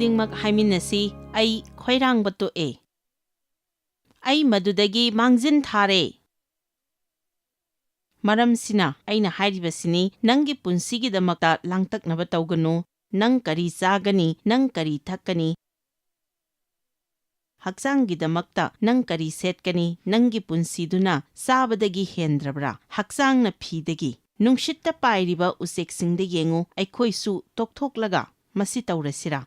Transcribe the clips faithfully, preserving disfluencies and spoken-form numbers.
ꯈꯨꯗꯤꯡꯃꯛ ꯍꯥꯏꯃꯤꯟꯅꯁꯤ, "ꯑꯩ ꯈꯣꯏꯔꯥꯡꯕ ꯇꯣꯛꯑꯦ꯫ ꯑꯩ ꯃꯗꯨꯗꯒꯤ ꯃꯥꯡꯖꯤꯟ ꯊꯥꯔꯦ"꯫ ꯃꯔꯝꯁꯤꯅ ꯑꯩꯅ ꯍꯥꯏꯔꯤꯕꯁꯤꯅꯤ, ꯅꯪꯒꯤ ꯄꯨꯟꯁꯤꯒꯤꯗꯃꯛꯇ ꯂꯥꯡꯇꯛꯅꯕ ꯇꯧꯒꯅꯨ꯫ ꯅꯪ ꯀꯔꯤ ꯆꯥꯒꯅꯤ, ꯅꯪ ꯀꯔꯤ ꯊꯛꯀꯅꯤ, ꯍꯛꯆꯥꯡꯒꯤꯗꯃꯛꯇ ꯅꯪ ꯀꯔꯤ ꯁꯦꯠꯀꯅꯤ, ꯅꯪꯒꯤ ꯄꯨꯟꯁꯤꯗꯨꯅ ꯆꯥꯕꯗꯒꯤ ꯍꯦꯟꯗ꯭ꯔꯕ꯭ꯔꯥ? ꯍꯛꯆꯥꯡꯅ ꯐꯤꯗꯒꯤ꯫ ꯅꯨꯡꯁꯤꯠꯇ ꯄꯥꯏꯔꯤꯕ ꯎꯆꯦꯛꯁꯤꯡꯗ ꯌꯦꯡꯉꯨ, ꯑꯩꯈꯣꯏꯁꯨ ꯇꯣꯛꯊꯣꯛꯂꯒ ꯃꯁꯤ ꯇꯧꯔꯁꯤꯔꯥ?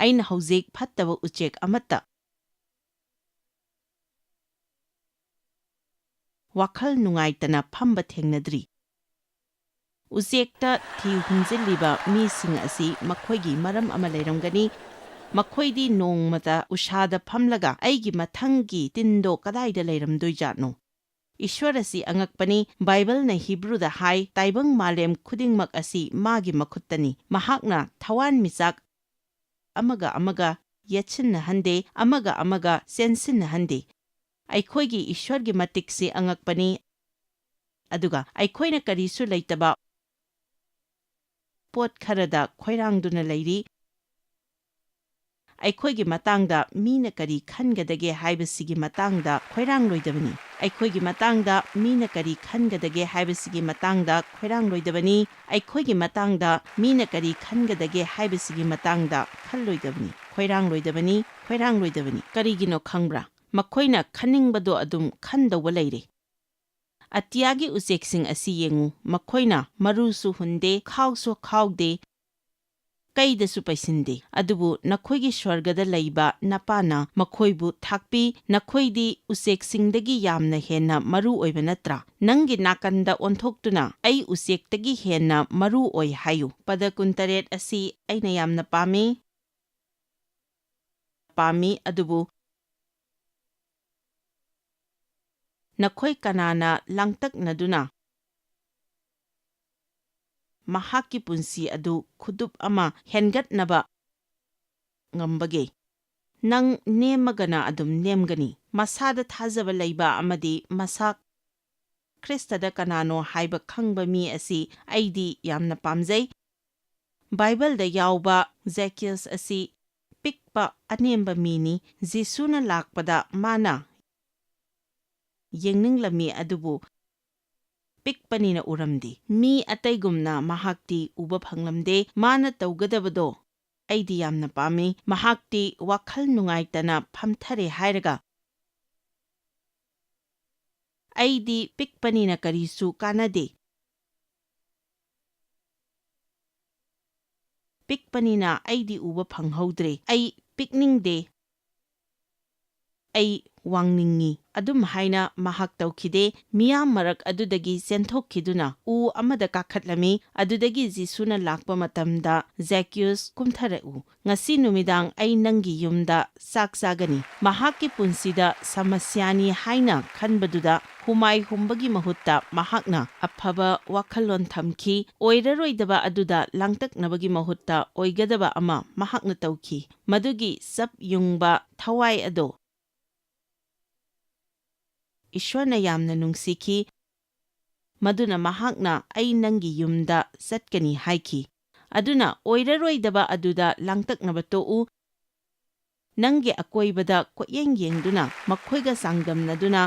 ꯑꯩꯅ ꯍꯧꯖꯤꯛ ꯐꯠꯇꯕ ꯎꯆꯦꯛ ꯑꯃꯠꯇ ꯋꯥꯈꯜ ꯅꯨꯡꯉꯥꯏꯇꯅ ꯐꯝꯕ ꯊꯦꯡꯅꯗ꯭ꯔꯤ꯫ ꯎꯆꯦꯛꯇ ꯊꯤ ꯍꯨꯝꯖꯤꯜꯂꯤꯕ ꯃꯤꯁꯤꯡ ꯑꯁꯤ ꯃꯈꯣꯏꯒꯤ ꯃꯔꯝ ꯑꯃ ꯂꯩꯔꯝꯒꯅꯤ꯫ ꯃꯈꯣꯏꯗꯤ ꯅꯣꯡꯃꯇ ꯎꯁꯥꯗ ꯐꯝꯂꯒ "ꯑꯩꯒꯤ ꯃꯊꯪꯒꯤ ꯇꯤꯟꯗꯣ ꯀꯗꯥꯏꯗ ꯂꯩꯔꯝꯗꯣꯏꯖꯥꯠꯅꯣ?" ꯏꯁ꯭ꯋꯔ ꯑꯁꯤ ꯑꯉꯛꯄꯅꯤ꯫ ꯕꯥꯏꯕꯜꯅ ꯍꯤꯕ꯭ꯔꯨꯗ ꯍꯥꯏ, "ꯇꯥꯏꯕꯪ ꯃꯥꯂꯦꯝ ꯈꯨꯗꯤꯡꯃꯛ ꯑꯁꯤ ꯃꯥꯒꯤ ꯃꯈꯨꯠꯇꯅꯤ꯫ ꯃꯍꯥꯛꯅ ꯊꯋꯥꯟꯃꯤꯆꯥꯛ ꯑꯃꯒ ꯑꯃꯒ ꯌꯦꯠꯁꯤꯟꯅꯍꯟꯗꯦ, ꯑꯃꯒ ꯑꯃꯒ ꯆꯦꯟꯁꯤꯟꯅꯍꯟꯗꯦ"꯫ ꯑꯩꯈꯣꯏꯒꯤ ꯏꯁ꯭ꯋꯔꯒꯤ ꯃꯇꯤꯛꯁꯤ ꯑꯉꯛꯄꯅꯤ꯫ ꯑꯗꯨꯒ ꯑꯩꯈꯣꯏꯅ ꯀꯔꯤꯁꯨ ꯂꯩꯇꯕ ꯄꯣꯠ ꯈꯔꯗ ꯈꯣꯏꯔꯥꯡꯗꯨꯅ ꯂꯩꯔꯤ꯫ ꯑꯩꯈꯣꯏꯒꯤ ꯃꯇꯥꯡꯗ ꯃꯤꯅ ꯀꯔꯤ ꯈꯟꯒꯗꯒꯦ ꯍꯥꯏꯕꯁꯤꯒꯤ ꯃꯇꯥꯡꯗ ꯈꯣꯏꯔꯥꯡꯂꯣꯏꯗꯕꯅꯤ꯫ ꯑꯩꯈꯣꯏꯒꯤ ꯃꯇꯥꯡꯗ ꯃꯤꯅ ꯀꯔꯤ ꯈꯟꯒꯗꯒꯦ ꯍꯥꯏꯕꯁꯤꯒꯤ ꯃꯇꯥꯡꯗ ꯈꯣꯏꯔꯥꯡꯂꯣꯏꯗꯕꯅꯤ꯫ ꯑꯩꯈꯣꯏꯒꯤ ꯃꯇꯥꯡꯗ ꯃꯤꯅ ꯀꯔꯤ ꯈꯟꯒꯗꯒꯦ ꯍꯥꯏꯕꯁꯤꯒꯤ ꯃꯇꯥꯡꯗ ꯈꯜꯂꯣꯏꯗꯕꯅꯤ꯫ ꯈꯣꯏꯔꯥꯡꯂꯣꯏꯗꯕꯅꯤ, ꯈꯣꯏꯔꯥꯡꯂꯣꯏꯗꯕꯅꯤ꯫ ꯀꯔꯤꯒꯤꯅꯣ ꯈꯪꯕ꯭ꯔꯥ? ꯃꯈꯣꯏꯅ ꯈꯟꯅꯤꯡꯕꯗꯣ ꯑꯗꯨꯝ ꯈꯟꯗꯧꯕ ꯂꯩꯔꯦ꯫ ꯑꯇꯤꯌꯥꯒꯤ ꯎꯆꯦꯛꯁꯤꯡ ꯑꯁꯤ ꯌꯦꯡꯉꯨ, ꯃꯈꯣꯏꯅ ꯃꯔꯨꯁꯨ ꯍꯨꯟꯗꯦ, ꯈꯥꯎꯁꯨ ꯈꯥꯎꯗꯦ, ꯀꯩꯗꯁꯨ ꯄꯩꯁꯤꯟꯗꯦ꯫ ꯑꯗꯨꯕꯨ ꯅꯈꯣꯏꯒꯤ ꯁ꯭ꯋꯔꯒꯗ ꯂꯩꯕ ꯅꯄꯥꯅ ꯃꯈꯣꯏꯕꯨ ꯊꯥꯛꯄꯤ꯫ ꯅꯈꯣꯏꯗꯤ ꯎꯆꯦꯛꯁꯤꯡꯗꯒꯤ ꯌꯥꯝꯅ ꯍꯦꯟꯅ ꯃꯔꯨ ꯑꯣꯏꯕ ꯅꯠꯇ꯭ꯔꯥ? ꯅꯪꯒꯤ ꯅꯥꯀꯟꯗ ꯑꯣꯟꯊꯣꯛꯇꯨꯅ, "ꯑꯩ ꯎꯆꯦꯛꯇꯒꯤ ꯍꯦꯟꯅ ꯃꯔꯨ ꯑꯣꯏ" ꯍꯥꯏꯌꯨ꯫ ꯄꯗ ꯀꯨꯟꯇꯔꯦꯠ ꯑꯁꯤ ꯑꯩꯅ ꯌꯥꯝꯅ ꯄꯥꯝꯃꯤ꯫ ꯄꯥꯝꯃꯤ, ꯑꯗꯨꯕꯨ ꯅꯈꯣꯏ ꯀꯅꯥꯅ ꯂꯥꯡꯇꯛꯅꯗꯨꯅ ꯃꯍꯥꯛꯀꯤ ꯄꯨꯟꯁꯤ ꯑꯗꯨ ꯈꯨꯗꯨꯞ ꯑꯃ ꯍꯦꯟꯒꯠꯅꯕ ꯉꯝꯕꯒꯦ? ꯅꯪ ꯅꯦꯝꯃꯒꯅ ꯑꯗꯨꯝ ꯅꯦꯝꯒꯅꯤ꯫ ꯃꯁꯥꯗ ꯊꯥꯖꯕ ꯂꯩꯕ ꯑꯃꯗꯤ ꯃꯁꯥ ꯈ꯭ꯔꯤꯁꯇꯗ ꯀꯅꯥꯅꯣ ꯍꯥꯏꯕ ꯈꯪꯕ ꯃꯤ ꯑꯁꯤ ꯑꯩꯗꯤ ꯌꯥꯝꯅ ꯄꯥꯝꯖꯩ꯫ ꯕꯥꯏꯕꯜꯗ ꯌꯥꯎꯕ ꯖꯦꯀꯤꯌꯁ ꯑꯁꯤ ꯄꯤꯛꯄ ꯑꯅꯦꯝꯕ ꯃꯤꯅꯤ꯫ ꯖꯤꯁꯨꯅ ꯂꯥꯛꯄꯗ ꯃꯥꯅ ꯌꯦꯡꯅꯤꯡꯂꯝꯃꯤ, ꯑꯗꯨꯕꯨ ꯄꯤꯛꯄꯅꯤꯅ ꯎꯔꯝꯗꯦ꯫ ꯃꯤ ꯑꯇꯩꯒꯨꯝꯅ ꯃꯍꯥꯛꯇꯤ ꯎꯕ ꯐꯪꯂꯝꯗꯦ꯫ ꯃꯥꯅ ꯇꯧꯒꯗꯕꯗꯣ ꯑꯩꯗꯤ ꯌꯥꯝꯅ ꯄꯥꯝꯃꯤ꯫ ꯃꯍꯥꯛꯇꯤ ꯋꯥꯈꯜ ꯅꯨꯡꯉꯥꯏꯇꯅ ꯐꯝꯊꯔꯦ ꯍꯥꯏꯔꯒ, "ꯑꯩꯗꯤ ꯄꯤꯛꯄꯅꯤꯅ ꯀꯔꯤꯁꯨ ꯀꯥꯟꯅꯗꯦ꯫ ꯄꯤꯛꯄꯅꯤꯅ ꯑꯩꯗꯤ ꯎꯕ ꯐꯪꯍꯧꯗ꯭ꯔꯦ꯫ ꯑꯩ ꯄꯤꯛꯅꯤꯡꯗꯦ꯫ ꯑꯩ ꯋꯥꯡꯅꯤꯡꯉꯤ꯫" ꯑꯗꯨꯝ ꯍꯥꯏꯅ ꯃꯍꯥꯛ ꯇꯧꯈꯤꯗꯦ꯫ ꯃꯤꯌꯥꯝ ꯃꯔꯛ ꯑꯗꯨꯗꯒꯤ ꯆꯦꯟꯊꯣꯛꯈꯤꯗꯨꯅ ꯎ ꯑꯃꯗ ꯀꯥꯈꯠꯂꯝꯃꯤ꯫ ꯑꯗꯨꯗꯒꯤ ꯖꯤꯁꯨꯅ ꯂꯥꯛꯄ ꯃꯇꯝꯗ, "ꯖꯦꯀꯤꯌꯨꯁ, ꯀꯨꯝꯊꯔꯛꯎ꯫ ꯉꯁꯤ ꯅꯨꯃꯤꯗꯥꯡ ꯑꯩ ꯅꯪꯒꯤ ꯌꯨꯝꯗ ꯆꯥꯛ ꯆꯥꯒꯅꯤ꯫" ꯃꯍꯥꯛꯀꯤ ꯄꯨꯟꯁꯤꯗ ꯁꯃꯁ꯭ꯌꯥꯅꯤ ꯍꯥꯏꯅ ꯈꯟꯕꯗꯨꯗ ꯍꯨꯃꯥꯏ ꯍꯨꯝꯕꯒꯤ ꯃꯍꯨꯠꯇ ꯃꯍꯥꯛꯅ ꯑꯐꯕ ꯋꯥꯈꯜꯂꯣꯟ ꯊꯝꯈꯤ꯫ ꯑꯣꯏꯔꯔꯣꯏꯗꯕ ꯑꯗꯨꯗ ꯂꯥꯡꯇꯛꯅꯕꯒꯤ ꯃꯍꯨꯠꯇ ꯑꯣꯏꯒꯗꯕ ꯑꯃ ꯃꯍꯥꯛꯅ ꯇꯧꯈꯤ꯫ ꯃꯗꯨꯒꯤ ꯆꯞ ꯌꯨꯡꯕ ꯊꯋꯥꯏ ꯑꯗꯣ ꯏꯁ꯭ꯋꯔꯅ ꯌꯥꯝꯅ ꯅꯨꯡꯁꯤꯈꯤ꯫ ꯃꯗꯨꯅ ꯃꯍꯥꯛꯅ, "ꯑꯩ ꯅꯪꯒꯤ ꯌꯨꯝꯗ ꯆꯠꯀꯅꯤ" ꯍꯥꯏꯈꯤ꯫ ꯑꯗꯨꯅ ꯑꯣꯏꯔꯔꯣꯏꯗꯕ ꯑꯗꯨꯗ ꯂꯥꯡꯇꯛꯅꯕ ꯇꯣꯛꯎ꯫ ꯅꯪꯒꯤ ꯑꯀꯣꯏꯕꯗ ꯀꯣꯏꯌꯦꯡ ꯌꯦꯡꯗꯨꯅ, ꯃꯈꯣꯏꯒ ꯆꯥꯡꯗꯝꯅꯗꯨꯅ,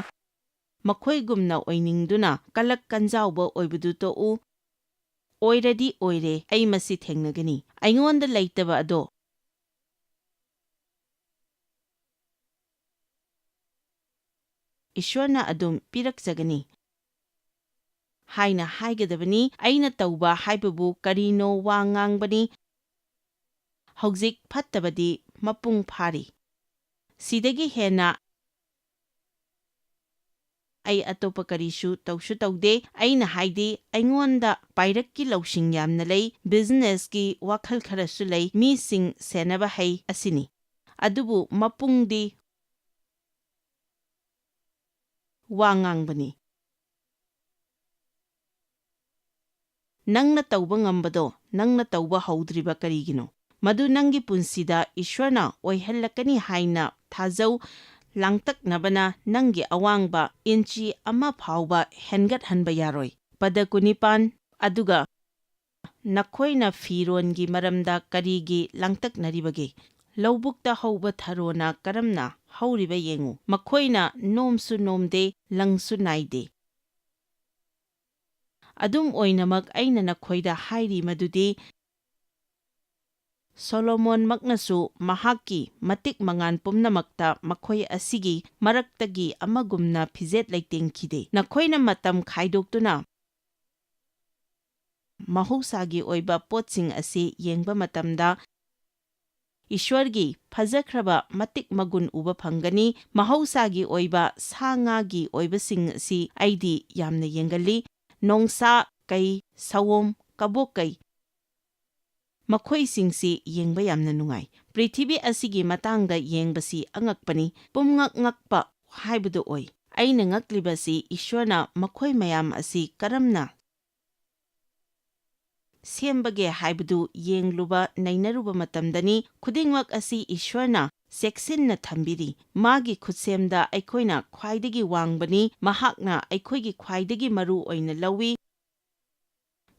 ꯃꯈꯣꯏꯒꯨꯝꯅ ꯑꯣꯏꯅꯤꯡꯗꯨꯅ ꯀꯂꯛ ꯀꯟꯖꯥꯎꯕ ꯑꯣꯏꯕꯗꯨ ꯇꯣꯛꯎ꯫ "ꯑꯣꯏꯔꯗꯤ ꯑꯣꯏꯔꯦ, ꯑꯩ ꯃꯁꯤ ꯊꯦꯡꯅꯒꯅꯤ꯫ ꯑꯩꯉꯣꯟꯗ ꯂꯩꯇꯕ ꯑꯗꯣ ꯏꯁ꯭ꯋꯔꯅ ꯑꯗꯨꯝ ꯄꯤꯔꯛꯆꯒꯅꯤ" ꯍꯥꯏꯅ ꯍꯥꯏꯒꯗꯕꯅꯤ꯫ ꯑꯩꯅ ꯇꯧꯕ ꯍꯥꯏꯕꯕꯨ ꯀꯔꯤꯅꯣ? ꯋꯥ ꯉꯥꯡꯕꯅꯤ꯫ ꯍꯧꯖꯤꯛ ꯐꯠꯇꯕꯗꯤ ꯃꯄꯨꯡ ꯐꯥꯔꯤ꯫ ꯁꯤꯗꯒꯤ ꯍꯦꯟꯅ ꯑꯩ ꯑꯇꯣꯞꯄ ꯀꯔꯤꯁꯨ ꯇꯧꯁꯨ ꯇꯧꯗꯦ꯫ ꯑꯩꯅ ꯍꯥꯏꯗꯤ, ꯑꯩꯉꯣꯟꯗ ꯄꯥꯏꯔꯛꯀꯤ ꯂꯧꯁꯤꯡ ꯌꯥꯝꯅ ꯂꯩ, ꯕꯤꯖꯤꯅꯦꯁꯀꯤ ꯋꯥꯈꯜ ꯈꯔꯁꯨ ꯂꯩ, ꯃꯤꯁꯤꯡ ꯁꯦꯟꯅꯕ ꯍꯩ ꯑꯁꯤꯅꯤ꯫ ꯑꯗꯨꯕꯨ ꯃꯄꯨꯡꯗꯤ ꯋꯥ ꯉꯥꯡꯕꯅꯤ꯫ ꯅꯪꯅ ꯇꯧꯕ ꯉꯝꯕꯗꯣ ꯅꯪꯅ ꯇꯧꯕ ꯍꯧꯗ꯭ꯔꯤꯕ ꯀꯔꯤꯒꯤꯅꯣ? ꯃꯗꯨ ꯅꯪꯒꯤ ꯄꯨꯟꯁꯤꯗ ꯏꯁ꯭ꯋꯔꯅ ꯑꯣꯏꯍꯜꯂꯛꯀꯅꯤ ꯍꯥꯏꯅ ꯊꯥꯖꯧ꯫ ꯂꯥꯡꯇꯛꯅꯕꯅ ꯅꯪꯒꯤ ꯑꯋꯥꯡꯕ ꯏꯟꯆꯤ ꯑꯃ ꯐꯥꯎꯕ ꯍꯦꯟꯒꯠꯍꯟꯕ ꯌꯥꯔꯣꯏ꯫ ꯄꯗ ꯀꯨꯟꯅꯤꯄꯥꯟ, ꯑꯗꯨꯒ ꯅꯈꯣꯏꯅ ꯐꯤꯔꯣꯟꯒꯤ ꯃꯔꯝꯗ ꯀꯔꯤꯒꯤ ꯂꯥꯡꯇꯛꯅꯔꯤꯕꯒꯦ? ꯂꯧꯕꯨꯛꯇ ꯍꯧꯕ ꯊꯔꯣꯅ ꯀꯔꯝꯅ ꯍꯧꯔꯤꯕ ꯌꯦꯡꯉꯨ꯫ ꯃꯈꯣꯏꯅ ꯅꯣꯝꯁꯨ ꯅꯣꯝꯗꯦ, ꯂꯪꯁꯨ ꯅꯥꯏꯗꯦ꯫ ꯑꯗꯨꯝ ꯑꯣꯏꯅꯃꯛ, ꯑꯩꯅ ꯅꯈꯣꯏꯗ ꯍꯥꯏꯔꯤ ꯃꯗꯨꯗꯤ, ꯁꯣꯂꯣꯃꯣꯟꯃꯛꯅꯁꯨ ꯃꯍꯥꯛꯀꯤ ꯃꯇꯤꯛ ꯃꯉꯥꯟ ꯄꯨꯝꯅꯃꯛꯇ ꯃꯈꯣꯏ ꯑꯁꯤꯒꯤ ꯃꯔꯛꯇꯒꯤ ꯑꯃꯒꯨꯝꯅ ꯐꯤꯖꯦꯠ ꯂꯩꯇꯦꯡꯈꯤꯗꯦ꯫ ꯅꯈꯣꯏꯅ ꯃꯇꯝ ꯈꯥꯏꯗꯣꯛꯇꯨꯅ ꯃꯍꯧꯁꯥꯒꯤ ꯑꯣꯏꯕ ꯄꯣꯠꯁꯤꯡ ꯑꯁꯤ ꯌꯦꯡꯕ ꯃꯇꯝꯗ, ꯏꯁ꯭ꯋꯔꯒꯤ ꯐꯖꯈ꯭ꯔꯕ ꯃꯇꯤꯛ ꯃꯒꯨꯟ ꯎꯕ ꯐꯪꯒꯅꯤ꯫ ꯃꯍꯧꯁꯥꯒꯤ ꯑꯣꯏꯕ ꯁꯥ ꯉꯥꯒꯤ ꯑꯣꯏꯕꯁꯤꯡ ꯑꯁꯤ ꯑꯩꯗꯤ ꯌꯥꯝꯅ ꯌꯦꯡꯒꯜꯂꯤ꯫ ꯅꯣꯡꯁꯥ ꯀꯩ, ꯁꯑꯣꯝ, ꯀꯕꯣꯛ ꯀꯩ, ꯃꯈꯣꯏꯁꯤꯡꯁꯤ ꯌꯦꯡꯕ ꯌꯥꯝꯅ ꯅꯨꯡꯉꯥꯏ꯫ ꯄ꯭ꯔꯤꯊꯤꯕꯤ ꯑꯁꯤꯒꯤ ꯃꯇꯥꯡꯗ ꯌꯦꯡꯕꯁꯤ ꯑꯉꯛꯄꯅꯤ꯫ ꯄꯨꯝꯉꯛ ꯉꯛꯄ ꯍꯥꯏꯕꯗꯨ ꯑꯣꯏ꯫ ꯑꯩꯅ ꯉꯛꯂꯤꯕꯁꯤ ꯏꯁ꯭ꯋꯔꯅ ꯃꯈꯣꯏ ꯃꯌꯥꯝ ꯑꯁꯤ ꯀꯔꯝꯅ ꯁꯦꯝꯕꯒꯦ ꯍꯥꯏꯕꯗꯨ ꯌꯦꯡꯂꯨꯕ, ꯅꯩꯅꯔꯨꯕ ꯃꯇꯝꯗꯅꯤ꯫ ꯈꯨꯗꯤꯡꯃꯛ ꯑꯁꯤ ꯏꯁ꯭ꯋꯔꯅ ꯆꯦꯛꯁꯤꯟꯅ ꯊꯝꯕꯤꯔꯤ꯫ ꯃꯥꯒꯤ ꯈꯨꯠꯁꯦꯝꯗ ꯑꯩꯈꯣꯏꯅ ꯈ꯭ꯋꯥꯏꯗꯒꯤ ꯋꯥꯡꯕꯅꯤ꯫ ꯃꯍꯥꯛꯅ ꯑꯩꯈꯣꯏꯒꯤ ꯈ꯭ꯋꯥꯏꯗꯒꯤ ꯃꯔꯨ ꯑꯣꯏꯅ ꯂꯧꯏ꯫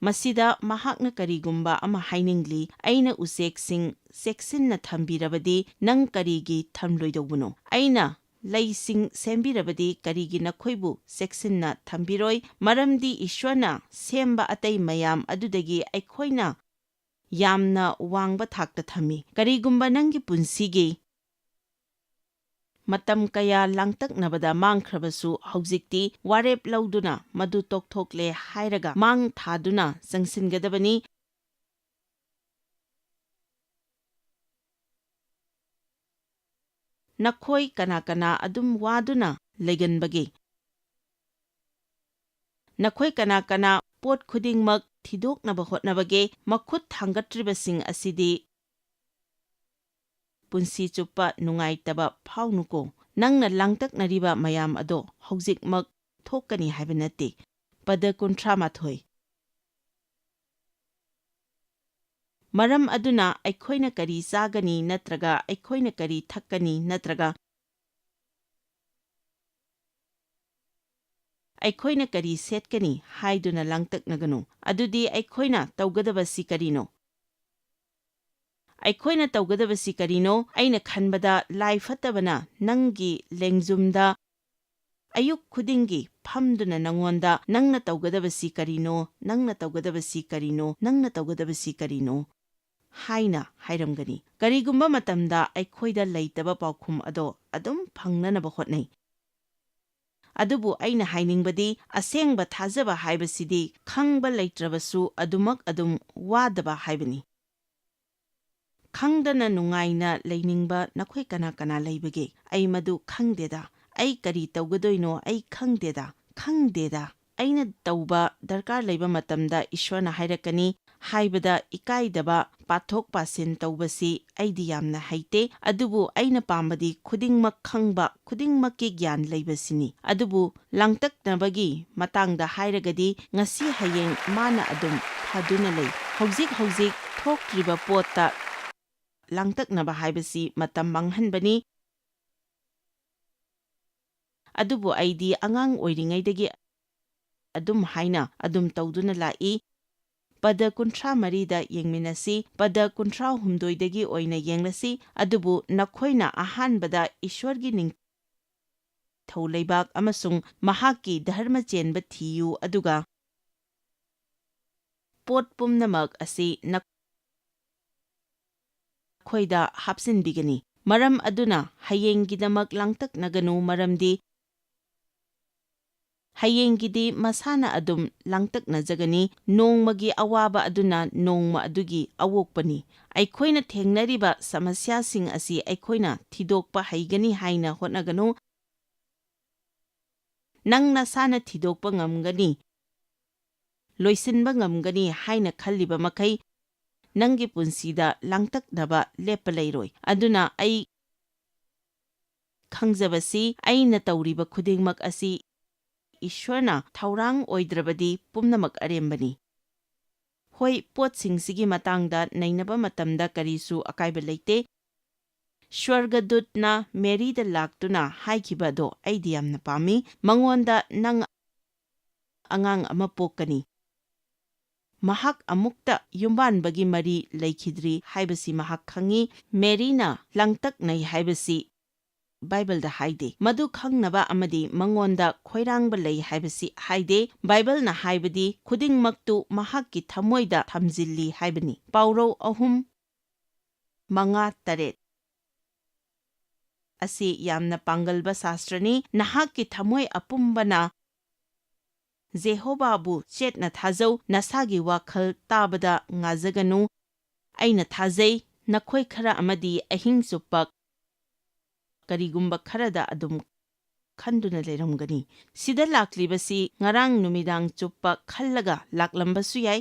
ꯃꯁꯤꯗ ꯃꯍꯥꯛꯅ ꯀꯔꯤꯒꯨꯝꯕ ꯑꯃ ꯍꯥꯏꯅꯤꯡꯂꯤ, "ꯑꯩꯅ ꯎꯆꯦꯛꯁꯤꯡ ꯆꯦꯛꯁꯤꯟꯅ ꯊꯝꯕꯤꯔꯕꯗꯤ ꯅꯪ ꯀꯔꯤꯒꯤ ꯊꯝꯂꯣꯏꯗꯧꯕꯅꯣ? ꯑꯩꯅ ꯂꯩꯁꯤꯡ ꯁꯦꯝꯕꯤꯔꯕꯗꯤ ꯀꯔꯤꯒꯤ ꯅꯈꯣꯏꯕꯨ ꯆꯦꯛꯁꯤꯟꯅ ꯊꯝꯕꯤꯔꯣꯏ?" ꯃꯔꯝꯗꯤ ꯏꯁ꯭ꯋꯔꯅ ꯁꯦꯝꯕ ꯑꯇꯩ ꯃꯌꯥꯝ ꯑꯗꯨꯗꯒꯤ ꯑꯩꯈꯣꯏꯅ ꯌꯥꯝꯅ ꯋꯥꯡꯕ ꯊꯥꯛꯇ ꯊꯝꯃꯤ꯫ ꯀꯔꯤꯒꯨꯝꯕ ꯅꯪꯒꯤ ꯄꯨꯟꯁꯤꯒꯤ ꯃꯇꯝ ꯀꯌꯥ ꯂꯥꯡꯇꯛꯅꯕꯗ ꯃꯥꯡꯈ꯭ꯔꯕꯁꯨ, ꯍꯧꯖꯤꯛꯇꯤ ꯋꯥꯔꯦꯞ ꯂꯧꯗꯨꯅ ꯃꯗꯨ ꯇꯣꯛꯊꯣꯛꯂꯦ ꯍꯥꯏꯔꯒ ꯃꯥꯡ ꯊꯥꯗꯨꯅ ꯆꯪꯁꯤꯟꯒꯗꯕꯅꯤ꯫ ꯅꯈꯣꯏ ꯀꯅꯥ ꯀꯅꯥ ꯑꯗꯨꯝ ꯋꯥꯗꯨꯅ ꯂꯩꯒꯟꯕꯒꯦ? ꯅꯈꯣꯏ ꯀꯅꯥ ꯀꯅꯥ ꯄꯣꯠ ꯈꯨꯗꯤꯡꯃꯛ ꯊꯤꯗꯣꯛꯅꯕ ꯍꯣꯠꯅꯕꯒꯦ? ꯃꯈꯨꯠ ꯊꯥꯡꯒꯠꯇ꯭ꯔꯤꯕꯁꯤꯡ ꯑꯁꯤꯗꯤ ꯄꯨꯟꯁꯤ ꯆꯨꯞꯄ ꯅꯨꯡꯉꯥꯏꯇꯕ ꯐꯥꯎꯅꯨꯀꯣ꯫ ꯅꯪꯅ ꯂꯥꯡꯇꯛꯅꯔꯤꯕ ꯃꯌꯥꯝ ꯑꯗꯣ ꯍꯧꯖꯤꯛꯃꯛ ꯊꯣꯛꯀꯅꯤ ꯍꯥꯏꯕ ꯅꯠꯇꯦ꯫ ꯄꯗ ꯀꯨꯟꯊ꯭ꯔꯥ ꯃꯥꯊꯣꯏ꯫ ꯃꯔꯝ ꯑꯗꯨꯅ ꯑꯩꯈꯣꯏꯅ ꯀꯔꯤ ꯆꯥꯒꯅꯤ ꯅꯠꯇ꯭ꯔꯒ ꯑꯩꯈꯣꯏꯅ ꯀꯔꯤ ꯊꯛꯀꯅꯤ ꯅꯠꯇ꯭ꯔꯒ ꯑꯩꯈꯣꯏꯅ ꯀꯔꯤ ꯁꯦꯠꯀꯅꯤ ꯍꯥꯏꯗꯨꯅ ꯂꯥꯡꯇꯛꯅꯒꯅꯨ꯫ ꯑꯗꯨꯗꯤ ꯑꯩꯈꯣꯏꯅ ꯇꯧꯒꯗꯕꯁꯤ ꯀꯔꯤꯅꯣ? ꯑꯩꯈꯣꯏꯅ ꯇꯧꯒꯗꯕꯁꯤ ꯀꯔꯤꯅꯣ? ꯑꯩꯅ ꯈꯟꯕꯗ ꯂꯥꯏ ꯐꯠꯇꯕꯅ ꯅꯪꯒꯤ ꯂꯦꯡꯖꯨꯝꯗ ꯑꯌꯨꯛ ꯈꯨꯗꯤꯡꯒꯤ ꯐꯝꯗꯨꯅ ꯅꯉꯣꯟꯗ "ꯅꯪꯅ ꯇꯧꯒꯗꯕꯁꯤ ꯀꯔꯤꯅꯣ? ꯅꯪꯅ ꯇꯧꯒꯗꯕꯁꯤ ꯀꯔꯤꯅꯣ? ꯅꯪꯅ ꯇꯧꯒꯗꯕꯁꯤ ꯀꯔꯤꯅꯣ?" ꯍꯥꯏꯅ ꯍꯥꯏꯔꯝꯒꯅꯤ꯫ ꯀꯔꯤꯒꯨꯝꯕ ꯃꯇꯝꯗ ꯑꯩꯈꯣꯏꯗ ꯂꯩꯇꯕ ꯄꯥꯎꯈꯨꯝ ꯑꯗꯣ ꯑꯗꯨꯝ ꯐꯪꯅꯅꯕ ꯍꯣꯠꯅꯩ꯫ ꯑꯗꯨꯕꯨ ꯑꯩꯅ ꯍꯥꯏꯅꯤꯡꯕꯗꯤ, ꯑꯁꯦꯡꯕ ꯊꯥꯖꯕ ꯍꯥꯏꯕꯁꯤꯗꯤ ꯈꯪꯕ ꯂꯩꯇ꯭ꯔꯕꯁꯨ ꯑꯗꯨꯃꯛ ꯑꯗꯨꯝ ꯋꯥꯗꯕ ꯍꯥꯏꯕꯅꯤ꯫ ꯈꯪꯗꯅ ꯅꯨꯡꯉꯥꯏꯅ ꯂꯩꯅꯤꯡꯕ ꯅꯈꯣꯏ ꯀꯅꯥ ꯀꯅꯥ ꯂꯩꯕꯒꯦ? "ꯑꯩ ꯃꯗꯨ ꯈꯪꯗꯦꯗ, ꯑꯩ ꯀꯔꯤ ꯇꯧꯒꯗꯣꯏꯅꯣ ꯑꯩ ꯈꯪꯗꯦꯗ, ꯈꯪꯗꯦꯗ꯫ ꯑꯩꯅ ꯇꯧꯕ ꯗꯔꯀꯥꯔ ꯂꯩꯕ ꯃꯇꯝꯗ ꯏꯁ꯭ꯋꯔꯅ ꯍꯥꯏꯔꯛꯀꯅꯤ" ꯍꯥꯏꯕꯗ ꯏꯀꯥꯏꯗꯕ, ꯄꯥꯊꯣꯛ ꯄꯥꯁꯤꯟ ꯇꯧꯕꯁꯤ ꯑꯩꯗꯤ ꯌꯥꯝꯅ ꯍꯩꯇꯦ꯫ ꯑꯗꯨꯕꯨ ꯑꯩꯅ ꯄꯥꯝꯕꯗꯤ ꯈꯨꯗꯤꯡꯃꯛ ꯈꯪꯕ, ꯈꯨꯗꯤꯡꯃꯛꯀꯤ ꯒ꯭ꯌꯥꯟ ꯂꯩꯕꯁꯤꯅꯤ꯫ ꯑꯗꯨꯕꯨ ꯂꯥꯡꯇꯛꯅꯕꯒꯤ ꯃꯇꯥꯡꯗ ꯍꯥꯏꯔꯒꯗꯤ, ꯉꯁꯤ ꯍꯌꯦꯡ ꯃꯥꯅ ꯑꯗꯨꯝ ꯐꯗꯨꯅ ꯂꯩ꯫ ꯍꯧꯖꯤꯛ ꯍꯧꯖꯤꯛ ꯊꯣꯛꯇ꯭ꯔꯤꯕ ꯄꯣꯠꯇ ꯂꯥꯡꯇꯛꯅꯕ ꯍꯥꯏꯕꯁꯤ ꯃꯇꯝ ꯃꯥꯡꯍꯟꯕꯅꯤ꯫ ꯑꯗꯨꯕꯨ ꯑꯩꯗꯤ ꯑꯉꯥꯡ ꯑꯣꯏꯔꯤꯉꯩꯗꯒꯤ ꯑꯗꯨꯝ ꯍꯥꯏꯅ ꯑꯗꯨꯝ ꯇꯧꯗꯨꯅ ꯂꯥꯛꯏ꯫ ꯄꯗ ꯀꯨꯟꯊ꯭ꯔꯥ ꯃꯔꯤꯗ ꯌꯦꯡꯃꯤꯟꯅꯁꯤ, ꯄꯗ ꯀꯨꯟꯊ꯭ꯔꯥ ꯍꯨꯝꯗꯣꯏꯗꯒꯤ ꯑꯣꯏꯅ ꯌꯦꯡꯂꯁꯤ꯫ "ꯑꯗꯨꯕꯨ ꯅꯈꯣꯏꯅ ꯑꯍꯥꯟꯕꯗ ꯏꯁ꯭ꯋꯔꯒꯤ ꯅꯤꯡꯊꯧ ꯂꯩꯕꯥꯛ ꯑꯃꯁꯨꯡ ꯃꯍꯥꯛꯀꯤ ꯙꯔꯃ ꯆꯦꯟꯕ ꯊꯤꯌꯨ, ꯑꯗꯨꯒ ꯄꯣꯠ ꯄꯨꯝꯅꯃꯛ ꯑꯁꯤ ꯅꯈꯣꯏꯗ ꯍꯥꯞꯆꯤꯟꯕꯤꯒꯅꯤ꯫ ꯃꯔꯝ ꯑꯗꯨꯅ ꯍꯌꯦꯡꯒꯤꯗꯃꯛ ꯂꯥꯡꯇꯛꯅꯒꯅꯨ, ꯃꯔꯝꯗꯤ ꯍꯌꯦꯡꯒꯤꯗꯤ ꯃꯁꯥꯅ ꯑꯗꯨꯝ ꯂꯥꯡꯇꯛꯅꯖꯒꯅꯤ꯫ ꯅꯣꯡꯃꯒꯤ ꯑꯋꯥꯕ ꯑꯗꯨꯅ ꯅꯣꯡꯃ ꯑꯗꯨꯒꯤ ꯑꯋꯣꯛꯄꯅꯤ"꯫ ꯑꯩꯈꯣꯏꯅ ꯊꯦꯡꯅꯔꯤꯕ ꯁꯃꯁ꯭ꯌꯥꯁꯤꯡ ꯑꯁꯤ ꯑꯩꯈꯣꯏꯅ ꯊꯤꯗꯣꯛꯄ ꯍꯩꯒꯅꯤ ꯍꯥꯏꯅ ꯍꯣꯠꯅꯒꯅꯨ꯫ ꯅꯪ ꯅꯁꯥꯅ ꯊꯤꯗꯣꯛꯄ ꯉꯝꯒꯅꯤ, ꯂꯣꯏꯁꯤꯟꯕ ꯉꯝꯒꯅꯤ ꯍꯥꯏꯅ ꯈꯜꯂꯤꯕ ꯃꯈꯩ, ꯅꯪꯒꯤ ꯄꯨꯟꯁꯤꯗ ꯂꯥꯡꯇꯛꯅꯕ ꯂꯦꯞꯄ ꯂꯩꯔꯣꯏ꯫ ꯑꯗꯨꯅ ꯑꯩ ꯈꯪꯖꯕꯁꯤ, ꯑꯩꯅ ꯇꯧꯔꯤꯕ ꯈꯨꯗꯤꯡꯃꯛ ꯑꯁꯤ ꯏꯁ꯭ꯋꯔꯅ ꯊꯧꯔꯥꯡ ꯑꯣꯏꯗ꯭ꯔꯕꯗꯤ ꯄꯨꯝꯅꯃꯛ ꯑꯔꯦꯝꯕꯅꯤ꯫ ꯍꯣꯏ, ꯄꯣꯠꯁꯤꯡꯁꯤꯒꯤ ꯃꯇꯥꯡꯗ ꯅꯩꯅꯕ ꯃꯇꯝꯗ ꯀꯔꯤꯁꯨ ꯑꯀꯥꯏꯕ ꯂꯩꯇꯦ꯫ ꯁ꯭ꯋꯔꯒꯗꯨꯠꯅ ꯃꯦꯔꯤꯗ ꯂꯥꯛꯇꯨꯅ ꯍꯥꯏꯈꯤꯕ ꯑꯗꯣ ꯑꯩꯗꯤ ꯌꯥꯝꯅ ꯄꯥꯝꯃꯤ꯫ ꯃꯉꯣꯟꯗ "ꯅꯪ ꯑꯉꯥꯡ ꯑꯃ ꯄꯣꯛꯀꯅꯤ꯫ ꯃꯍꯥꯛ ꯑꯃꯨꯛꯇ ꯌꯨꯝꯕꯥꯟꯕꯒꯤ ꯃꯔꯤ ꯂꯩꯈꯤꯗ꯭ꯔꯤ ꯍꯥꯏꯕꯁꯤ ꯃꯍꯥꯛ ꯈꯪꯏ꯫ ꯃꯦꯔꯤꯅ ꯂꯥꯡꯇꯛꯅꯩ ꯍꯥꯏꯕꯁꯤ ꯕꯥꯏꯕꯜꯗ ꯍꯥꯏꯗꯦ꯫ ꯃꯗꯨ ꯈꯪꯅꯕ ꯑꯃꯗꯤ ꯃꯉꯣꯟꯗ ꯈꯣꯏꯔꯥꯡꯕ ꯂꯩ ꯍꯥꯏꯕꯁꯤ ꯍꯥꯏꯗꯦ꯫ ꯕꯥꯏꯕꯜꯅ ꯍꯥꯏꯕꯗꯤ ꯈꯨꯗꯤꯡꯃꯛꯇꯨ ꯃꯍꯥꯛꯀꯤ ꯊꯃꯣꯏꯗ ꯊꯝꯖꯤꯜꯂꯤ ꯍꯥꯏꯕꯅꯤ꯫ ꯄꯥꯎꯔꯧ ꯑꯍꯨꯝ, ꯃꯉꯥ, ꯇꯔꯦꯠ ꯑꯁꯤ ꯌꯥꯝꯅ ꯄꯥꯡꯒꯜꯕ ꯁꯥꯁꯇ꯭ꯔꯅꯤ꯫ ꯅꯍꯥꯛꯀꯤ ꯊꯃꯣꯏ ꯑꯄꯨꯝꯕꯅ ꯖꯦꯍꯣꯕꯥꯕꯨ ꯆꯦꯠꯅ ꯊꯥꯖꯧ, ꯅꯁꯥꯒꯤ ꯋꯥꯈꯜ ꯇꯥꯕꯗ ꯉꯥꯖꯒꯅꯨ꯫ ꯑꯩꯅ ꯊꯥꯖꯩ, ꯅꯈꯣꯏ ꯈꯔ ꯑꯃꯗꯤ ꯑꯍꯤꯡ ꯆꯨꯞꯄ ꯀꯔꯤꯒꯨꯝꯕ ꯈꯔꯗ ꯑꯗꯨꯝ ꯈꯟꯗꯨꯅ ꯂꯩꯔꯝꯒꯅꯤ꯫ ꯁꯤꯗ ꯂꯥꯛꯂꯤꯕꯁꯤ ꯉꯔꯥꯡ ꯅꯨꯃꯤꯗꯥꯡ ꯆꯨꯞꯄ ꯈꯜꯂꯒ ꯂꯥꯛꯂꯝꯕꯁꯨ ꯌꯥꯏ꯫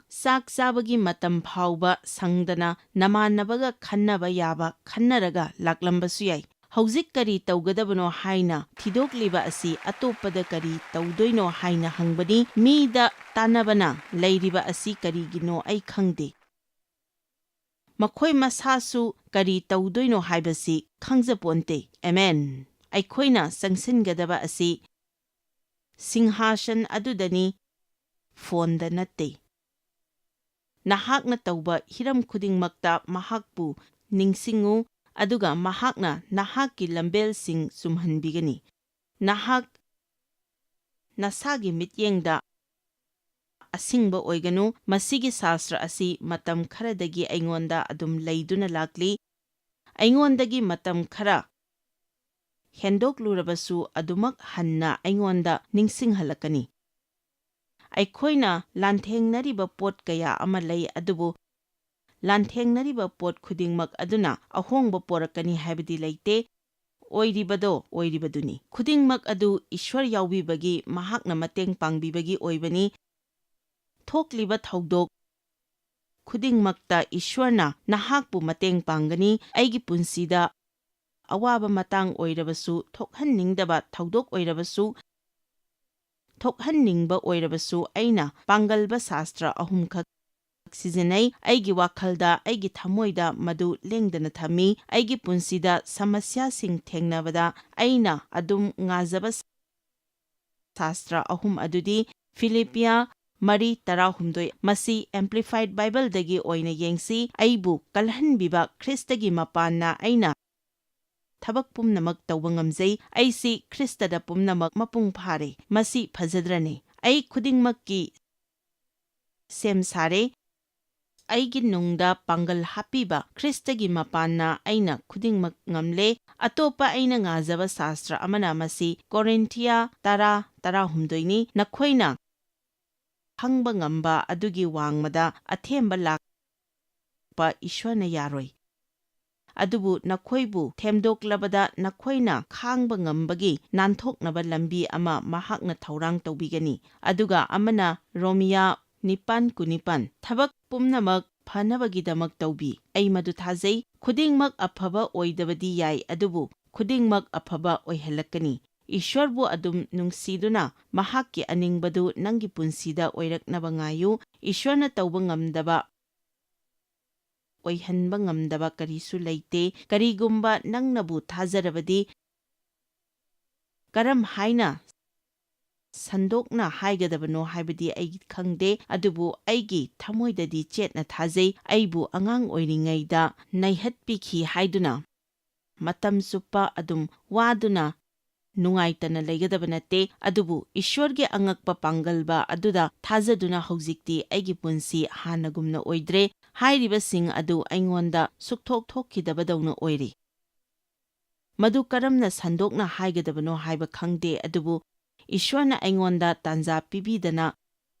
ꯆꯥꯛ ꯆꯥꯕꯒꯤ ꯃꯇꯝ ꯐꯥꯎꯕ ꯁꯪꯗꯅ ꯅꯃꯥꯟꯅꯕꯒ ꯈꯟꯅꯕ ꯌꯥꯕ ꯈꯟꯅꯔꯒ ꯂꯥꯛꯂꯝꯕꯁꯨ ꯌꯥꯏ꯫ ꯍꯧꯖꯤꯛ ꯀꯔꯤ ꯇꯧꯒꯗꯕꯅꯣ ꯍꯥꯏꯅ ꯊꯤꯗꯣꯛꯂꯤꯕ ꯑꯁꯤ ꯑꯇꯣꯞꯄꯗ ꯀꯔꯤ ꯇꯧꯗꯣꯏꯅꯣ ꯍꯥꯏꯅ ꯍꯪꯕꯅꯤ꯫ ꯃꯤꯗ ꯇꯥꯟꯅꯕꯅ ꯂꯩꯔꯤꯕ ꯑꯁꯤ ꯀꯔꯤꯒꯤꯅꯣ ꯑꯩ ꯈꯪꯗꯦ꯫ ꯃꯈꯣꯏ ꯃꯁꯥꯁꯨ ꯀꯔꯤ ꯇꯧꯗꯣꯏꯅꯣ ꯍꯥꯏꯕꯁꯤ ꯈꯪꯖꯄꯣꯟꯇꯦ꯫ ꯑꯦꯃꯦꯟ꯫ ꯑꯩꯈꯣꯏꯅ ꯆꯪꯁꯤꯟꯒꯗꯕ ꯑꯁꯤ ꯁꯤꯡꯍꯥꯁꯟ ꯑꯗꯨꯗꯅꯤ, ꯐꯣꯟꯗ ꯅꯠꯇꯦ꯫ ꯅꯍꯥꯛꯅ ꯇꯧꯕ ꯍꯤꯔꯝ ꯈꯨꯗꯤꯡꯃꯛꯇ ꯃꯍꯥꯛꯄꯨ ꯅꯤꯡꯁꯤꯡꯉꯨ, ꯑꯗꯨꯒ ꯃꯍꯥꯛꯅ ꯅꯍꯥꯛꯀꯤ ꯂꯝꯕꯦꯜꯁꯤꯡ ꯆꯨꯝꯍꯟꯕꯤꯒꯅꯤ꯫ ꯅꯍꯥꯛ ꯅꯁꯥꯒꯤ ꯃꯤꯠꯌꯦꯡꯗ ꯑꯁꯤꯡꯕ ꯑꯣꯏꯒꯅꯨ꯫ ꯃꯁꯤꯒꯤ ꯁꯥꯁꯇ꯭ꯔ ꯑꯁꯤ ꯃꯇꯝ ꯈꯔꯗꯒꯤ ꯑꯩꯉꯣꯟꯗ ꯑꯗꯨꯝ ꯂꯩꯗꯨꯅ ꯂꯥꯛꯂꯤ꯫ ꯑꯩꯉꯣꯟꯗꯒꯤ ꯃꯇꯝ ꯈꯔ ꯍꯦꯟꯗꯣꯛꯂꯨꯔꯕꯁꯨ ꯑꯗꯨꯃꯛ ꯍꯟꯅ ꯑꯩꯉꯣꯟꯗ ꯅꯤꯡꯁꯤꯡꯍꯜꯂꯛꯀꯅꯤ꯫ ꯑꯩꯈꯣꯏꯅ ꯂꯥꯟꯊꯦꯡꯅꯔꯤꯕ ꯄꯣꯠ ꯀꯌꯥ ꯑꯃ ꯂꯩ, ꯑꯗꯨꯕꯨ ꯂꯥꯟꯊꯦꯡꯅꯔꯤꯕ ꯄꯣꯠ ꯈꯨꯗꯤꯡꯃꯛ ꯑꯗꯨꯅ ꯑꯍꯣꯡꯕ ꯄꯣꯔꯛꯀꯅꯤ ꯍꯥꯏꯕꯗꯤ ꯂꯩꯇꯦ꯫ ꯑꯣꯏꯔꯤꯕꯗꯣ ꯑꯣꯏꯔꯤꯕꯗꯨꯅꯤ꯫ ꯈꯨꯗꯤꯡꯃꯛ ꯑꯗꯨ ꯏꯁ꯭ꯋꯔ ꯌꯥꯎꯕꯤꯕꯒꯤ, ꯃꯍꯥꯛꯅ ꯃꯇꯦꯡ ꯄꯥꯡꯕꯤꯕꯒꯤ ꯑꯣꯏꯕꯅꯤ꯫ ꯊꯣꯛꯂꯤꯕ ꯊꯧꯗꯣꯛ ꯈꯨꯗꯤꯡꯃꯛꯇ ꯏꯁ꯭ꯋꯔꯅ ꯅꯍꯥꯛꯄꯨ ꯃꯇꯦꯡ ꯄꯥꯡꯒꯅꯤ꯫ ꯑꯩꯒꯤ ꯄꯨꯟꯁꯤꯗ ꯑꯋꯥꯕ ꯃꯇꯥꯡ ꯑꯣꯏꯔꯕꯁꯨ, ꯊꯣꯛꯍꯟꯅꯤꯡꯗꯕ ꯊꯧꯗꯣꯛ ꯑꯣꯏꯔꯕꯁꯨ, ꯊꯣꯛꯍꯟꯅꯤꯡꯕ ꯑꯣꯏꯔꯕꯁꯨ, ꯑꯩꯅ ꯄꯥꯡꯒꯜꯕ ꯁꯥꯁꯇ꯭ꯔ ꯑꯍꯨꯝꯈꯛ ꯁꯤꯖꯤꯟꯅꯩ꯫ ꯑꯩꯒꯤ ꯋꯥꯈꯜꯗ, ꯑꯩꯒꯤ ꯊꯃꯣꯏꯗ ꯃꯗꯨ ꯂꯦꯡꯗꯅ ꯊꯝꯃꯤ꯫ ꯑꯩꯒꯤ ꯄꯨꯟꯁꯤꯗ ꯁꯃꯁ꯭ꯌꯥꯁꯤꯡ ꯊꯦꯡꯅꯕꯗ ꯑꯩꯅ ꯑꯗꯨꯝ ꯉꯥꯖꯕ ꯁꯥꯁꯇ꯭ꯔ ꯑꯍꯨꯝ ꯑꯗꯨꯗꯤ ꯐꯤꯂꯤꯄꯤꯌꯥ ꯃꯔꯤ ꯇꯔꯥꯍꯨꯝꯗꯣꯏ, ꯃꯁꯤ Amplified Bibleꯗꯒꯤ ꯑꯣꯏꯅ ꯌꯦꯡꯁꯤ꯫ "ꯑꯩꯕꯨ ꯀꯜꯍꯟꯕꯤꯕ ꯈ꯭ꯔꯤꯁꯇꯒꯤ ꯃꯄꯥꯟꯅ ꯑꯩꯅ ꯊꯕꯛ ꯄꯨꯝꯅꯃꯛ ꯇꯧꯕ ꯉꯝꯖꯩ꯫ ꯑꯩꯁꯤ ꯈ꯭ꯔꯤꯁꯇꯗ ꯄꯨꯝꯅꯃꯛ ꯃꯄꯨꯡ ꯐꯥꯔꯦ꯫ ꯃꯁꯤ ꯐꯖꯗ꯭ꯔꯅꯦ? ꯑꯩ ꯈꯨꯗꯤꯡꯃꯛꯀꯤ ꯁꯦꯝ ꯁꯥꯔꯦ꯫ ꯑꯩꯒꯤ ꯅꯨꯡꯗ ꯄꯥꯡꯒꯜ ꯍꯥꯞꯄꯤꯕ ꯈ꯭ꯔꯤꯁꯇꯒꯤ ꯃꯄꯥꯟꯅ ꯑꯩꯅ ꯈꯨꯗꯤꯡꯃꯛ ꯉꯝꯂꯦ"꯫ ꯑꯇꯣꯞꯄ ꯑꯩꯅ ꯉꯥꯖꯕ ꯁꯥꯁꯇ꯭ꯔ ꯑꯃꯅ ꯃꯁꯤ ꯀꯣꯔꯤꯟꯊꯤꯌꯥ ꯇꯔꯥ ꯇꯔꯥꯍꯨꯝꯗꯣꯏꯅꯤ꯫ "ꯅꯈꯣꯏꯅ ꯈꯪꯕ ꯉꯝꯕ ꯑꯗꯨꯒꯤ ꯋꯥꯡꯃꯗ ꯑꯊꯦꯝꯕ ꯂꯥꯛꯄ ꯏꯁ꯭ꯋꯔꯅ ꯌꯥꯔꯣꯏ꯫ ꯑꯗꯨꯕꯨ ꯅꯈꯣꯏꯕꯨ ꯊꯦꯝꯗꯣꯛꯂꯕꯗ ꯅꯈꯣꯏꯅ ꯈꯥꯡꯕ ꯉꯝꯕꯒꯤ ꯅꯥꯟꯊꯣꯛꯅꯕ ꯂꯝꯕꯤ ꯑꯃ ꯃꯍꯥꯛꯅ ꯊꯧꯔꯥꯡ ꯇꯧꯕꯤꯒꯅꯤ"꯫ ꯑꯗꯨꯒ ꯑꯃꯅ ꯔꯣꯃꯤꯌꯥ ꯅꯤꯄꯥꯟ ꯀꯨꯟꯅꯤꯄꯥꯟ, "ꯊꯕꯛ ꯄꯨꯝꯅꯃꯛ ꯐꯅꯕꯒꯤꯗꯃꯛ ꯇꯧꯕꯤ"꯫ ꯑꯩ ꯃꯗꯨ ꯊꯥꯖꯩ꯫ ꯈꯨꯗꯤꯡꯃꯛ ꯑꯐꯕ ꯑꯣꯏꯗꯕꯗꯤ ꯌꯥꯏ, ꯑꯗꯨꯕꯨ ꯈꯨꯗꯤꯡꯃꯛ ꯑꯐꯕ ꯑꯣꯏꯍꯜꯂꯛꯀꯅꯤ꯫ ꯏꯁ꯭ꯋꯔꯕꯨ ꯑꯗꯨꯝ ꯅꯨꯡꯁꯤꯗꯨꯅ ꯃꯍꯥꯛꯀꯤ ꯑꯅꯤꯡꯕꯗꯨ ꯅꯪꯒꯤ ꯄꯨꯟꯁꯤꯗ ꯑꯣꯏꯔꯛꯅꯕ ꯉꯥꯏꯌꯨ꯫ ꯏꯁ꯭ꯋꯔꯅ ꯇꯧꯕ ꯉꯝꯗꯕ, ꯑꯣꯏꯍꯟꯕ ꯉꯝꯗꯕ ꯀꯔꯤꯁꯨ ꯂꯩꯇꯦ꯫ ꯀꯔꯤꯒꯨꯝꯕ ꯅꯪꯅꯕꯨ ꯊꯥꯖꯔꯕꯗꯤ, ꯀꯔꯝ ꯍꯥꯏꯅ ꯁꯟꯗꯣꯛꯅ ꯍꯥꯏꯒꯗꯕꯅꯣ ꯍꯥꯏꯕꯗꯤ ꯑꯩ ꯈꯪꯗꯦ, ꯑꯗꯨꯕꯨ ꯑꯩꯒꯤ ꯊꯃꯣꯏꯗꯗꯤ ꯆꯦꯠꯅ ꯊꯥꯖꯩ꯫ ꯑꯩꯕꯨ ꯑꯉꯥꯡ ꯑꯣꯏꯔꯤꯉꯩꯗ ꯅꯩꯍꯠꯄꯤꯈꯤ ꯍꯥꯏꯗꯨꯅ ꯃꯇꯝ ꯆꯨꯞꯄ ꯑꯗꯨꯝ ꯋꯥꯗꯨꯅ ꯅꯨꯡꯉꯥꯏꯇꯅ ꯂꯩꯒꯗꯕ ꯅꯠꯇꯦ, ꯑꯗꯨꯕꯨ ꯏꯁ꯭ꯋꯔꯒꯤ ꯑꯉꯛꯄ ꯄꯥꯡꯒꯜꯕ ꯑꯗꯨꯗ ꯊꯥꯖꯗꯨꯅ ꯍꯧꯖꯤꯛꯇꯤ ꯑꯩꯒꯤ ꯄꯨꯟꯁꯤ ꯍꯥꯟꯅꯒꯨꯝꯅ ꯑꯣꯏꯗ꯭ꯔꯦ꯫ ꯍꯥꯏꯔꯤꯕꯁꯤꯡ ꯑꯗꯨ ꯑꯩꯉꯣꯟꯗ ꯁꯨꯛꯊꯣꯛ ꯊꯣꯛꯈꯤꯗꯕꯗꯧꯅ ꯑꯣꯏꯔꯤ꯫ ꯃꯗꯨ ꯀꯔꯝꯅ ꯁꯟꯗꯣꯛꯅ ꯍꯥꯏꯒꯗꯕꯅꯣ ꯍꯥꯏꯕ ꯈꯪꯗꯦ, ꯑꯗꯨꯕꯨ ꯏꯁ꯭ꯋꯔꯅ ꯑꯩꯉꯣꯟꯗ ꯇꯥꯟꯖꯥ ꯄꯤꯕꯤꯗꯅ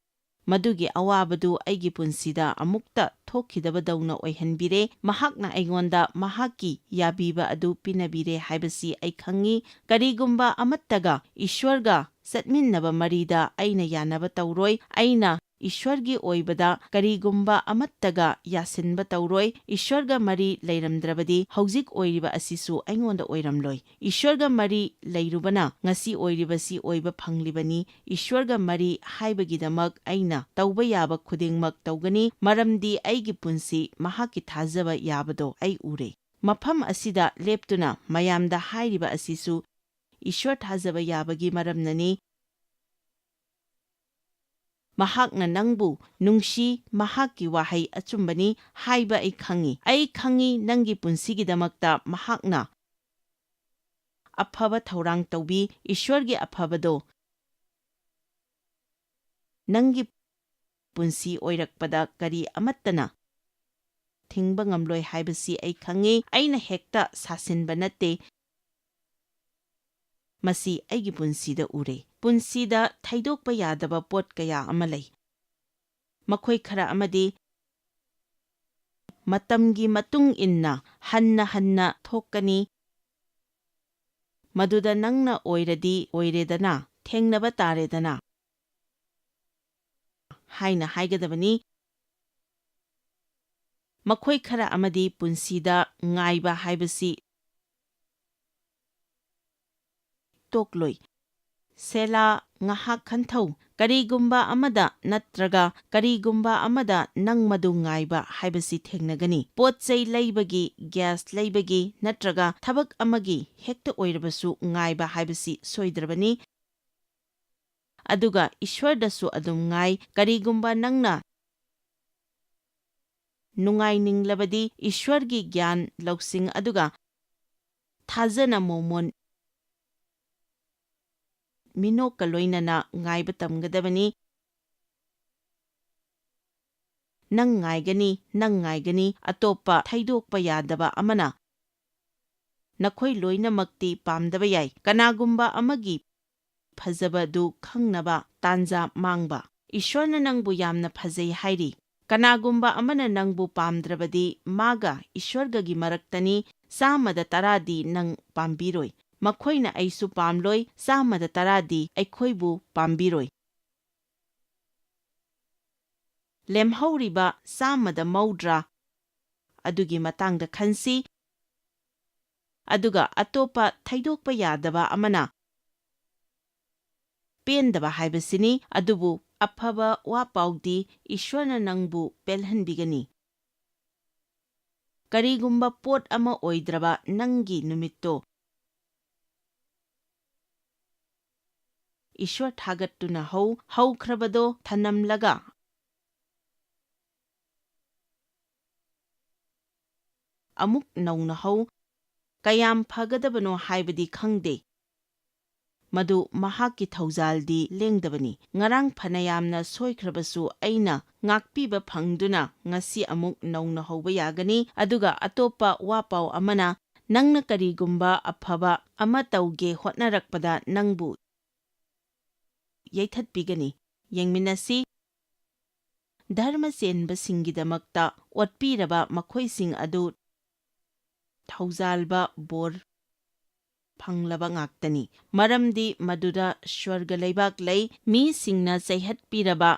ꯃꯗꯨꯒꯤ ꯑꯋꯥꯕꯗꯨ ꯑꯩꯒꯤ ꯄꯨꯟꯁꯤꯗ ꯑꯃꯨꯛꯇ ꯊꯣꯛꯈꯤꯗꯕꯗꯧꯅ ꯑꯣꯏꯍꯟꯕꯤꯔꯦ꯫ ꯃꯍꯥꯛꯅ ꯑꯩꯉꯣꯟꯗ ꯃꯍꯥꯛꯀꯤ ꯌꯥꯕꯤꯕ ꯑꯗꯨ ꯄꯤꯅꯕꯤꯔꯦ ꯍꯥꯏꯕꯁꯤ ꯑꯩ ꯈꯪꯏ꯫ ꯀꯔꯤꯒꯨꯝꯕ ꯑꯃꯠꯇꯒ ꯏꯁ꯭ꯋꯔꯒ ꯆꯠꯃꯤꯟꯅꯕ ꯃꯔꯤꯗ ꯑꯩꯅ ꯌꯥꯅꯕ ꯇꯧꯔꯣꯏ꯫ ꯑꯩꯅ ꯏꯁ꯭ꯋꯔꯒꯤ ꯑꯣꯏꯕꯗ ꯀꯔꯤꯒꯨꯝꯕ ꯑꯃꯠꯇꯒ ꯌꯥꯁꯤꯟꯕ ꯇꯧꯔꯣꯏ꯫ ꯏꯁ꯭ꯋꯔꯒ ꯃꯔꯤ ꯂꯩꯔꯝꯗ꯭ꯔꯕꯗꯤ ꯍꯧꯖꯤꯛ ꯑꯣꯏꯔꯤꯕ ꯑꯁꯤꯁꯨ ꯑꯩꯉꯣꯟꯗ ꯑꯣꯏꯔꯝꯂꯣꯏ꯫ ꯏꯁ꯭ꯋꯔꯒ ꯃꯔꯤ ꯂꯩꯔꯨꯕꯅ ꯉꯁꯤ ꯑꯣꯏꯔꯤꯕꯁꯤ ꯑꯣꯏꯕ ꯐꯪꯂꯤꯕꯅꯤ꯫ ꯏꯁ꯭ꯋꯔꯒ ꯃꯔꯤ ꯍꯥꯏꯕꯒꯤꯗꯃꯛ ꯑꯩꯅ ꯇꯧꯕ ꯌꯥꯕ ꯈꯨꯗꯤꯡꯃꯛ ꯇꯧꯒꯅꯤ, ꯃꯔꯝꯗꯤ ꯑꯩꯒꯤ ꯄꯨꯟꯁꯤ ꯃꯍꯥꯛꯀꯤ ꯊꯥꯖꯕ ꯌꯥꯕꯗꯣ ꯑꯩ ꯎꯔꯦ꯫ ꯃꯐꯝ ꯑꯁꯤꯗ ꯂꯦꯞꯇꯨꯅ ꯃꯌꯥꯝꯗ ꯍꯥꯏꯔꯤꯕ ꯑꯁꯤꯁꯨ ꯏꯁ꯭ꯋꯔ ꯊꯥꯖꯕ ꯌꯥꯕꯒꯤ ꯃꯔꯝꯅꯅꯤ꯫ ꯃꯍꯥꯛꯅ ꯅꯪꯕꯨ ꯅꯨꯡꯁꯤ, ꯃꯍꯥꯛꯀꯤ ꯋꯥꯍꯩ ꯑꯆꯨꯝꯕꯅꯤ ꯍꯥꯏꯕ ꯑꯩ ꯈꯪꯏ꯫ ꯑꯩ ꯈꯪꯏ ꯅꯪꯒꯤ ꯄꯨꯟꯁꯤꯒꯤꯗꯃꯛꯇ ꯃꯍꯥꯛꯅ ꯑꯐꯕ ꯊꯧꯔꯥꯡ ꯇꯧꯕꯤ꯫ ꯏꯁ꯭ꯋꯔꯒꯤ ꯑꯐꯕꯗꯣ ꯅꯪꯒꯤ ꯄꯨꯟꯁꯤ ꯑꯣꯏꯔꯛꯄꯗ ꯀꯔꯤ ꯑꯃꯠꯇꯅ ꯊꯤꯡꯕ ꯉꯝꯂꯣꯏ ꯍꯥꯏꯕꯁꯤ ꯑꯩ ꯈꯪꯏ꯫ ꯑꯩꯅ ꯍꯦꯛꯇ ꯁꯥꯁꯤꯟꯕ ꯅꯠꯇꯦ꯫ ꯃꯁꯤ ꯑꯩꯒꯤ ꯄꯨꯟꯁꯤꯗ ꯎꯔꯦ꯫ ꯄꯨꯟꯁꯤꯗ ꯊꯩꯗꯣꯛꯄ ꯌꯥꯗꯕ ꯄꯣꯠ ꯀꯌꯥ ꯑꯃ ꯂꯩ꯫ ꯃꯈꯣꯏ ꯈꯔ ꯑꯃꯗꯤ ꯃꯇꯝꯒꯤ ꯃꯇꯨꯡ ꯏꯟꯅ ꯍꯟꯅ ꯍꯟꯅ ꯊꯣꯛꯀꯅꯤ꯫ ꯃꯗꯨꯗ ꯅꯪꯅ ꯑꯣꯏꯔꯗꯤ ꯑꯣꯏꯔꯦꯗꯅ, ꯊꯦꯡꯅꯕ ꯇꯥꯔꯦꯗꯅ ꯍꯥꯏꯅ ꯍꯥꯏꯒꯗꯕꯅꯤ꯫ ꯃꯈꯣꯏ ꯈꯔ ꯑꯃꯗꯤ ꯄꯨꯟꯁꯤꯗ ꯉꯥꯏꯕ ꯍꯥꯏꯕꯁꯤ ꯇꯣꯛꯂꯣꯏ꯫ ꯁꯦꯂꯥ, ꯉꯥꯏꯍꯥꯛ ꯈꯟꯊꯧ꯫ ꯀꯔꯤꯒꯨꯝꯕ ꯑꯃꯗ ꯅꯠꯇ꯭ꯔꯒ ꯀꯔꯤꯒꯨꯝꯕ ꯑꯃꯗ ꯅꯪ ꯃꯗꯨ ꯉꯥꯏꯕ ꯍꯥꯏꯕꯁꯤ ꯊꯦꯡꯅꯒꯅꯤ꯫ ꯄꯣꯠ ꯆꯩ ꯂꯩꯕꯒꯤ, ꯒ꯭ꯌꯥꯁ ꯂꯩꯕꯒꯤ ꯅꯠꯇ꯭ꯔꯒ ꯊꯕꯛ ꯑꯃꯒꯤ ꯍꯦꯛꯇ ꯑꯣꯏꯔꯕꯁꯨ ꯉꯥꯏꯕ ꯍꯥꯏꯕꯁꯤ ꯁꯣꯏꯗ꯭ꯔꯕꯅꯤ꯫ ꯑꯗꯨꯒ ꯏꯁ꯭ꯋꯔꯗꯁꯨ ꯑꯗꯨꯝ ꯉꯥꯏ꯫ ꯀꯔꯤꯒꯨꯝꯕ ꯅꯪꯅ ꯅꯨꯡꯉꯥꯏꯅꯤꯡꯂꯕꯗꯤ ꯏꯁ꯭ꯋꯔꯒꯤ ꯒ꯭ꯌꯥꯟ, ꯂꯧꯁꯤꯡ ꯑꯗꯨꯒ ꯊꯥꯖꯅ ꯃꯣꯃꯣꯟ ꯃꯤꯅꯣꯛꯀ ꯂꯣꯏꯅꯅ ꯉꯥꯏꯕ ꯇꯝꯒꯗꯕꯅꯤ꯫ ꯅꯪ ꯉꯥꯏꯒꯅꯤ, ꯅꯪ ꯉꯥꯏꯒꯅꯤ, ꯑꯇꯣꯞꯄ ꯊꯩꯗꯣꯛꯄ ꯌꯥꯗꯕ ꯑꯃꯅ꯫ ꯅꯈꯣꯏ ꯂꯣꯏꯅꯃꯛꯇꯤ ꯄꯥꯝꯗꯕ ꯌꯥꯏ꯫ ꯀꯅꯥꯒꯨꯝꯕ ꯑꯃꯒꯤ ꯐꯖꯕꯗꯨ ꯈꯪꯅꯕ ꯇꯥꯟꯖꯥ ꯃꯥꯡꯕ꯫ ꯏꯁ꯭ꯋꯔꯅ ꯅꯪꯕꯨ ꯌꯥꯝꯅ ꯐꯖꯩ ꯍꯥꯏꯔꯤ꯫ ꯀꯅꯥꯒꯨꯝꯕ ꯑꯃꯅ ꯅꯪꯕꯨ ꯄꯥꯝꯗ꯭ꯔꯕꯗꯤ ꯃꯥꯒ ꯏꯁ꯭ꯋꯔꯒꯒꯤ ꯃꯔꯛꯇꯅꯤ꯫ ꯆꯥꯝꯃꯗ ꯇꯔꯥꯗꯤ ꯅꯪ ꯄꯥꯝꯕꯤꯔꯣꯏ꯫ ꯃꯈꯣꯏꯅ ꯑꯩꯁꯨ ꯄꯥꯝꯂꯣꯏ, ꯆꯥꯝꯃꯗ ꯇꯔꯥꯗꯤ ꯑꯩꯈꯣꯏꯕꯨ ꯄꯥꯝꯕꯤꯔꯣꯏ꯫ ꯂꯦꯝꯍꯧꯔꯤꯕ ꯆꯥꯝꯃꯗ ꯃꯧꯗ꯭ꯔꯥ ꯑꯗꯨꯒꯤ ꯃꯇꯥꯡꯗ ꯈꯟꯁꯤ꯫ ꯑꯗꯨꯒ ꯑꯇꯣꯞꯄ ꯊꯩꯗꯣꯛꯄ ꯌꯥꯗꯕ ꯑꯃꯅ ꯄꯦꯟꯗꯕ ꯍꯥꯏꯕꯁꯤꯅꯤ꯫ ꯑꯗꯨꯕꯨ ꯑꯐꯕ ꯋꯥ ꯄꯥꯎꯗꯤ ꯏꯁ꯭ꯋꯔꯅ ꯅꯪꯕꯨ ꯄꯦꯜꯍꯟꯕꯤꯒꯅꯤ꯫ ꯀꯔꯤꯒꯨꯝꯕ ꯄꯣꯠ ꯑꯃ ꯑꯣꯏꯗ꯭ꯔꯕ ꯅꯪꯒꯤ ꯅꯨꯃꯤꯠꯇꯣ ꯏꯁ꯭ꯋꯔ ꯊꯥꯒꯠꯇꯨꯅ ꯍꯧ, ꯍꯧꯈ꯭ꯔꯕꯗꯣ ꯊꯅꯝꯂꯒ ꯑꯃꯨꯛ ꯅꯧꯅ ꯍꯧ꯫ ꯀꯌꯥꯝ ꯐꯒꯗꯕꯅꯣ ꯍꯥꯏꯕꯗꯤ ꯈꯪꯗꯦ꯫ ꯃꯗꯨ ꯃꯍꯥꯛꯀꯤ ꯊꯧꯖꯥꯜꯗꯤ ꯂꯦꯡꯗꯕꯅꯤ꯫ ꯉꯔꯥꯡ ꯐꯅꯌꯥꯝꯅ ꯁꯣꯏꯈ꯭ꯔꯕꯁꯨ ꯑꯩꯅ ꯉꯥꯛꯄꯤꯕ ꯐꯪꯗꯨꯅ ꯉꯁꯤ ꯑꯃꯨꯛ ꯅꯧꯅ ꯍꯧꯕ ꯌꯥꯒꯅꯤ꯫ ꯑꯗꯨꯒ ꯑꯇꯣꯞꯄ ꯋꯥ ꯄꯥꯎ ꯑꯃꯅ, ꯅꯪꯅ ꯀꯔꯤꯒꯨꯝꯕ ꯑꯐꯕ ꯑꯃ ꯇꯧꯒꯦ ꯍꯣꯠꯅꯔꯛꯄꯗ ꯅꯪꯕꯨ ꯌꯩꯊꯠꯄꯤꯒꯅꯤ꯫ ꯌꯦꯡꯃꯤꯟꯅꯁꯤ꯫ ꯙꯔꯃ ꯆꯦꯟꯕꯁꯤꯡꯒꯤꯗꯃꯛꯇ ꯑꯣꯠꯄꯤꯔꯕ ꯃꯈꯣꯏꯁꯤꯡ ꯑꯗꯨ ꯊꯧꯖꯥꯜꯕ ꯕꯣꯔ ꯐꯪꯂꯕ ꯉꯥꯛꯇꯅꯤ, ꯃꯔꯝꯗꯤ ꯃꯗꯨꯗ ꯁ꯭ꯋꯔꯒ ꯂꯩꯕꯥꯛ ꯂꯩ꯫ ꯃꯤꯁꯤꯡꯅ ꯆꯩꯍꯠꯄꯤꯔꯕ,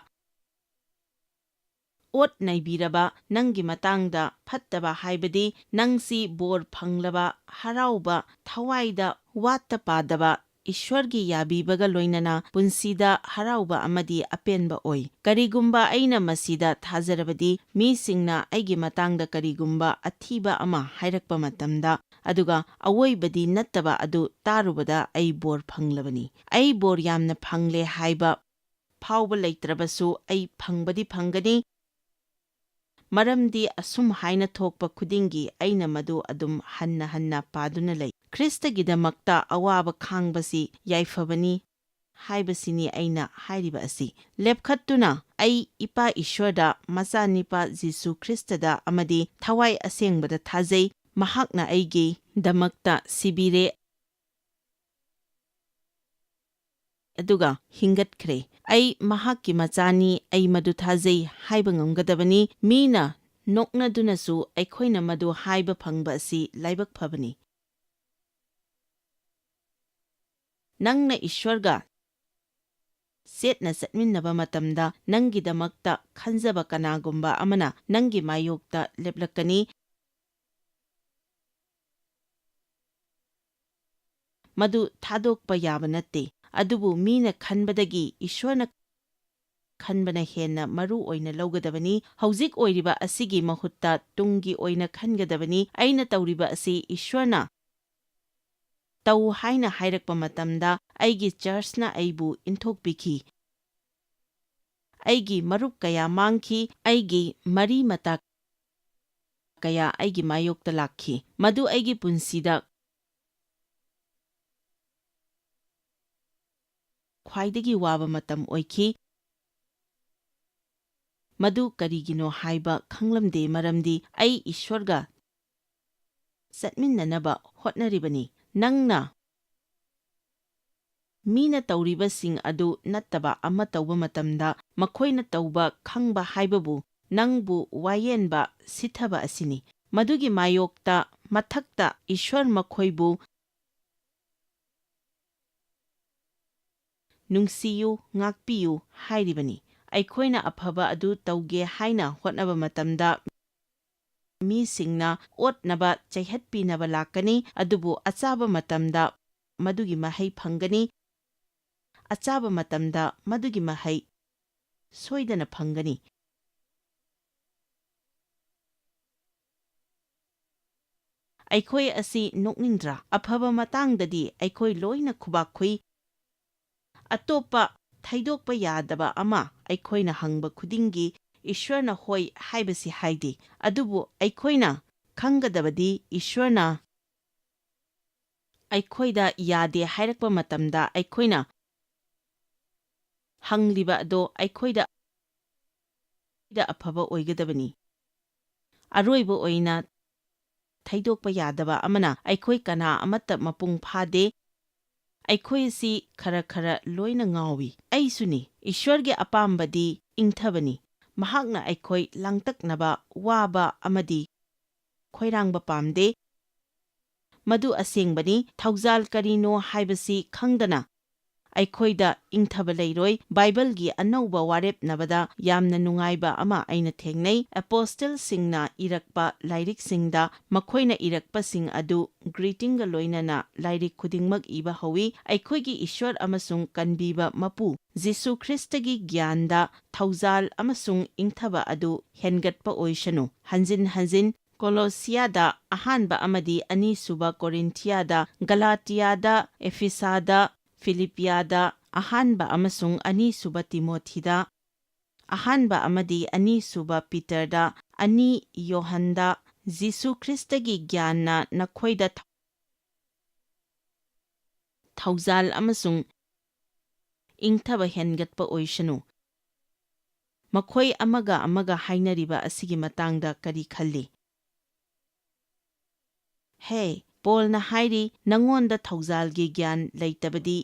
ꯑꯣꯠ ꯅꯩꯕꯤꯔꯕ ꯅꯪꯒꯤ ꯃꯇꯥꯡꯗ ꯐꯠꯇꯕ, ꯍꯥꯏꯕꯗꯤ ꯅꯪꯁꯤ ꯕꯣꯔ ꯐꯪꯂꯕ, ꯍꯔꯥꯎꯕ, ꯊꯋꯥꯏꯗ ꯋꯥꯠꯇ ꯄꯥꯗꯕ, ꯏꯁ꯭ꯋꯔꯒꯤ ꯌꯥꯕꯤꯕꯒ ꯂꯣꯏꯅꯅ ꯄꯨꯟꯁꯤꯗ ꯍꯔꯥꯎꯕ ꯑꯃꯗꯤ ꯑꯄꯦꯟꯕ ꯑꯣꯏ꯫ ꯀꯔꯤꯒꯨꯝꯕ ꯑꯩꯅ ꯃꯁꯤꯗ ꯊꯥꯖꯔꯕꯗꯤ, ꯃꯤꯁꯤꯡꯅ ꯑꯩꯒꯤ ꯃꯇꯥꯡꯗ ꯀꯔꯤꯒꯨꯝꯕ ꯑꯊꯤꯕ ꯑꯃ ꯍꯥꯏꯔꯛꯄ ꯃꯇꯝꯗ, ꯑꯗꯨꯒ ꯑꯋꯣꯏꯕꯗꯤ ꯅꯠꯇꯕ ꯑꯗꯨ ꯇꯥꯔꯨꯕꯗ ꯑꯩ ꯕꯣꯔ ꯐꯪꯂꯕꯅꯤ꯫ ꯑꯩ ꯕꯣꯔ ꯌꯥꯝꯅ ꯐꯪꯂꯦ ꯍꯥꯏꯕ ꯐꯥꯎꯕ ꯂꯩꯇ꯭ꯔꯕꯁꯨ ꯑꯩ ꯐꯪꯕꯗꯤ ꯐꯪꯒꯅꯤ꯫ ꯃꯔꯝꯗꯤ ꯑꯁꯨꯝ ꯍꯥꯏꯅ ꯊꯣꯛꯄ ꯈꯨꯗꯤꯡꯒꯤ ꯑꯩꯅ ꯃꯗꯨ ꯑꯗꯨꯝ ꯍꯟꯅ ꯍꯟꯅ ꯄꯥꯗꯨꯅ ꯂꯩ꯫ ꯈ꯭ꯔꯤꯁꯇꯒꯤꯗꯃꯛꯇ ꯑꯋꯥꯕ ꯈꯥꯡꯕꯁꯤ ꯌꯥꯏꯐꯕꯅꯤ ꯍꯥꯏꯕꯁꯤꯅꯤ ꯑꯩꯅ ꯍꯥꯏꯔꯤꯕ ꯑꯁꯤ꯫ ꯂꯦꯞꯈꯠꯇꯨꯅ ꯑꯩ ꯏꯄꯥ ꯏꯁ꯭ꯋꯔꯗ, ꯃꯆꯥꯅꯤꯄꯥ ꯖꯤꯁꯨ ꯈ꯭ꯔꯤꯁꯇꯗ ꯑꯃꯗꯤ ꯊꯋꯥꯏ ꯑꯁꯦꯡꯕꯗ ꯊꯥꯖꯩ꯫ ꯃꯍꯥꯛꯅ ꯑꯩꯒꯤꯗꯃꯛꯇ ꯁꯤꯕꯤꯔꯦ꯫ ꯑꯗꯨꯒ ꯍꯤꯡꯒꯠꯈ꯭ꯔꯦ꯫ ꯑꯩ ꯃꯍꯥꯛꯀꯤ ꯃꯆꯥꯅꯤ, ꯑꯩ ꯃꯗꯨ ꯊꯥꯖꯩ ꯍꯥꯏꯕ ꯉꯝꯒꯗꯕꯅꯤ꯫ ꯃꯤꯅ ꯅꯣꯛꯅꯗꯨꯅꯁꯨ ꯑꯩꯈꯣꯏꯅ ꯃꯗꯨ ꯍꯥꯏꯕ ꯐꯪꯕ ꯑꯁꯤ ꯂꯥꯏꯕꯛ ꯐꯕꯅꯤ꯫ ꯅꯪꯅ ꯏꯁ꯭ꯋꯔꯒ ꯆꯦꯠꯅ ꯆꯠꯃꯤꯟꯅꯕ ꯃꯇꯝꯗ, ꯅꯪꯒꯤꯗꯃꯛꯇ ꯈꯟꯖꯕ ꯀꯅꯥꯒꯨꯝꯕ ꯑꯃꯅ ꯅꯪꯒꯤ ꯃꯥꯌꯣꯛꯇ ꯂꯦꯞꯂꯛꯀꯅꯤ꯫ ꯃꯗꯨ ꯊꯥꯗꯣꯛꯄ ꯌꯥꯕ ꯅꯠꯇꯦ꯫ ꯑꯗꯨꯕꯨ ꯃꯤꯅ ꯈꯟꯕꯗꯒꯤ ꯏꯁ꯭ꯋꯔꯅ ꯈꯟꯕꯅ ꯍꯦꯟꯅ ꯃꯔꯨ ꯑꯣꯏꯅ ꯂꯧꯒꯗꯕꯅꯤ꯫ ꯍꯧꯖꯤꯛ ꯑꯣꯏꯔꯤꯕ ꯑꯁꯤꯒꯤ ꯃꯍꯨꯠꯇ ꯇꯨꯡꯒꯤ ꯑꯣꯏꯅ ꯈꯟꯒꯗꯕꯅꯤ꯫ ꯑꯩꯅ ꯇꯧꯔꯤꯕ ꯑꯁꯤ ꯏꯁ꯭ꯋꯔꯅ ꯇꯧ ꯍꯥꯏꯅ ꯍꯥꯏꯔꯛꯄ ꯃꯇꯝꯗ ꯑꯩꯒꯤ ꯆꯔꯆꯅ ꯑꯩꯕꯨ ꯏꯟꯊꯣꯛꯄꯤꯈꯤ꯫ ꯑꯩꯒꯤ ꯃꯔꯨꯞ ꯀꯌꯥ ꯃꯥꯡꯈꯤ, ꯑꯩꯒꯤ ꯃꯔꯤ ꯃꯇꯥ ꯀꯌꯥ ꯑꯩꯒꯤ ꯃꯥꯌꯣꯛꯇ ꯂꯥꯛꯈꯤ꯫ ꯃꯗꯨ ꯑꯩꯒꯤ ꯄꯨꯟꯁꯤꯗ ꯈ꯭ꯋꯥꯏꯗꯒꯤ ꯋꯥꯕ ꯃꯇꯝ ꯑꯣꯏꯈꯤ꯫ ꯃꯗꯨ ꯀꯔꯤꯒꯤꯅꯣ ꯍꯥꯏꯕ ꯈꯪꯂꯝꯗꯦ, ꯃꯔꯝꯗꯤ ꯑꯩ ꯏꯁ꯭ꯋꯔꯒ ꯆꯠꯃꯤꯟꯅꯅꯕ ꯍꯣꯠꯅꯔꯤꯕꯅꯤ꯫ ꯅꯪꯅ ꯃꯤꯅ ꯇꯧꯔꯤꯕꯁꯤꯡ ꯑꯗꯨ ꯅꯠꯇꯕ ꯑꯃ ꯇꯧꯕ ꯃꯇꯝꯗ, ꯃꯈꯣꯏꯅ ꯇꯧꯕ ꯈꯪꯕ ꯍꯥꯏꯕꯕꯨ ꯅꯪꯕꯨ ꯋꯥꯌꯦꯟꯕ, ꯁꯤꯊꯕ ꯑꯁꯤꯅꯤ꯫ ꯃꯗꯨꯒꯤ ꯃꯥꯌꯣꯛꯇ ꯃꯊꯛꯇ ꯏꯁ꯭ꯋꯔ ꯃꯈꯣꯏꯕꯨ ꯅꯨꯡꯁꯤꯌꯨ, ꯉꯥꯛꯄꯤꯌꯨ ꯍꯥꯏꯔꯤꯕꯅꯤ꯫ ꯑꯩꯈꯣꯏꯅ ꯑꯐꯕ ꯑꯗꯨ ꯇꯧꯒꯦ ꯍꯥꯏꯅ ꯍꯣꯠꯅꯕ ꯃꯇꯝꯗ, ꯃꯤꯁꯤꯡꯅ ꯑꯣꯠꯅꯕ, ꯆꯩꯍꯠꯄꯤꯅꯕ ꯂꯥꯛꯀꯅꯤ, ꯑꯗꯨꯕꯨ ꯑꯆꯥꯕ ꯃꯇꯝꯗ ꯃꯗꯨꯒꯤ ꯃꯍꯩ ꯐꯪꯒꯅꯤ꯫ ꯑꯆꯥꯕ ꯃꯇꯝꯗ ꯃꯗꯨꯒꯤ ꯃꯍꯩ ꯁꯣꯏꯗꯅ ꯐꯪꯒꯅꯤ꯫ ꯑꯩꯈꯣꯏ ꯑꯁꯤ ꯅꯣꯛꯅꯤꯡꯗ꯭ꯔꯥ? ꯑꯐꯕ ꯃꯇꯥꯡꯗꯗꯤ ꯑꯩꯈꯣꯏ ꯂꯣꯏꯅ ꯈꯨꯕꯥꯛ ꯈꯨꯏ꯫ ꯑꯇꯣꯞꯄ ꯊꯩꯗꯣꯛꯄ ꯌꯥꯗꯕ ꯑꯃ ꯑꯩꯈꯣꯏꯅ ꯍꯪꯕ ꯈꯨꯗꯤꯡꯒꯤ ꯏꯁ꯭ꯋꯔꯅ ꯍꯣꯏ ꯍꯥꯏꯕꯁꯤ ꯍꯥꯏꯗꯦ꯫ ꯑꯗꯨꯕꯨ ꯑꯩꯈꯣꯏꯅ ꯈꯪꯒꯗꯕꯗꯤ ꯏꯁ꯭ꯋꯔꯅ ꯑꯩꯈꯣꯏꯗ ꯌꯥꯗꯦ ꯍꯥꯏꯔꯛꯄ ꯃꯇꯝꯗ ꯑꯩꯈꯣꯏꯅ ꯍꯪꯂꯤꯕ ꯑꯗꯣ ꯑꯩꯈꯣꯏꯗ ꯑꯐꯕ ꯑꯣꯏꯒꯗꯕꯅꯤ꯫ ꯑꯔꯣꯏꯕ ꯑꯣꯏꯅ, ꯊꯩꯗꯣꯛꯄ ꯌꯥꯗꯕ ꯑꯃꯅ, ꯑꯩꯈꯣꯏ ꯀꯅꯥ ꯑꯃꯠꯇ ꯃꯄꯨꯡ ꯐꯥꯗꯦ꯫ ꯑꯩꯈꯣꯏ ꯑꯁꯤ ꯈꯔ ꯈꯔ ꯂꯣꯏꯅ ꯉꯥꯎꯏ꯫ ꯑꯩꯁꯨꯅꯤ꯫ ꯏꯁ꯭ꯋꯔꯒꯤ ꯑꯄꯥꯝꯕꯗꯤ ꯏꯪꯊꯕꯅꯤ꯫ ꯃꯍꯥꯛꯅ ꯑꯩꯈꯣꯏ ꯂꯥꯡꯇꯛꯅꯕ, ꯋꯥꯕ ꯑꯃꯗꯤ ꯈꯣꯏꯔꯥꯡꯕ ꯄꯥꯝꯗꯦ꯫ ꯃꯗꯨ ꯑꯁꯦꯡꯕꯅꯤ꯫ ꯊꯧꯖꯥꯜ ꯀꯔꯤꯅꯣ ꯍꯥꯏꯕꯁꯤ ꯈꯪꯗꯅ ꯑꯩꯈꯣꯏꯗ ꯏꯪꯊꯕ ꯂꯩꯔꯣꯏ꯫ ꯕꯥꯏꯕꯜꯒꯤ ꯑꯅꯧꯕ ꯋꯥꯔꯦꯞꯅꯕꯗ ꯌꯥꯝꯅ ꯅꯨꯡꯉꯥꯏꯕ ꯑꯃ ꯑꯩꯅ ꯊꯦꯡꯅꯩ꯫ ꯑꯦꯄꯣꯁꯇꯜꯁꯤꯡꯅ ꯏꯔꯛꯄ ꯂꯥꯏꯔꯤꯛꯁꯤꯡꯗ ꯃꯈꯣꯏꯅ ꯏꯔꯛꯄꯁꯤꯡ ꯑꯗꯨ ꯒ꯭ꯔꯤꯇꯤꯡꯒ ꯂꯣꯏꯅꯅ ꯂꯥꯏꯔꯤꯛ ꯈꯨꯗꯤꯡꯃꯛ ꯏꯕ ꯍꯧꯏ꯫ ꯑꯩꯈꯣꯏꯒꯤ ꯏꯁ꯭ꯋꯔ ꯑꯃꯁꯨꯡ ꯀꯟꯕꯤꯕ ꯃꯄꯨ ꯖꯤꯁꯨ ꯈ꯭ꯔꯤꯁꯇꯒꯤ ꯒ꯭ꯌꯥꯟꯗ ꯊꯧꯖꯥꯜ ꯑꯃꯁꯨꯡ ꯏꯪꯊꯕ ꯑꯗꯨ ꯍꯦꯟꯒꯠꯄ ꯑꯣꯏꯁꯅꯨ꯫ ꯍꯟꯖꯤꯟ ꯍꯟꯖꯤꯟ ꯀꯣꯂꯣꯁꯤꯌꯥꯗ ꯑꯍꯥꯟꯕ ꯑꯃꯗꯤ ꯑꯅꯤꯁꯨꯕ ꯀꯣꯔꯤꯟꯊꯤꯌꯥꯗ, ꯒꯂꯥꯇꯤꯌꯥꯗ, ꯑꯦꯐꯤꯁꯥꯗ, ꯐꯤꯂꯤꯄꯤꯌꯥꯗ ꯑꯍꯥꯟꯕ ꯑꯃꯁꯨꯡ ꯑꯅꯤꯁꯨꯕ ꯇꯤꯃꯣꯊꯤꯗ, ꯑꯍꯥꯟꯕ ꯑꯃꯗꯤ ꯑꯅꯤꯁꯨꯕ ꯄꯤꯇꯔꯗ, ꯑꯅꯤ ꯌꯣꯍꯟꯗ, ꯖꯤꯁꯨ ꯈ꯭ꯔꯤꯁꯇꯒꯤ ꯒ꯭ꯌꯥꯟꯅ ꯅꯈꯣꯏꯗ ꯊ-, ꯊꯧꯖꯥꯜ ꯑꯃꯁꯨꯡ ꯏꯪꯊꯕ ꯍꯦꯟꯒꯠꯄ ꯑꯣꯏꯁꯅꯨ꯫ ꯃꯈꯣꯏ ꯑꯃꯒ ꯑꯃꯒ ꯍꯥꯏꯅꯔꯤꯕ ꯑꯁꯤꯒꯤ ꯃꯇꯥꯡꯗ ꯀꯔꯤ ꯈꯜꯂꯤ? ꯍꯦ, ꯄꯣꯜꯅ ꯍꯥꯏꯔꯤ, ꯅꯉꯣꯟꯗ ꯊꯧꯖꯥꯜꯒꯤ ꯒ꯭ꯌꯥꯟ ꯂꯩꯇꯕꯗꯤ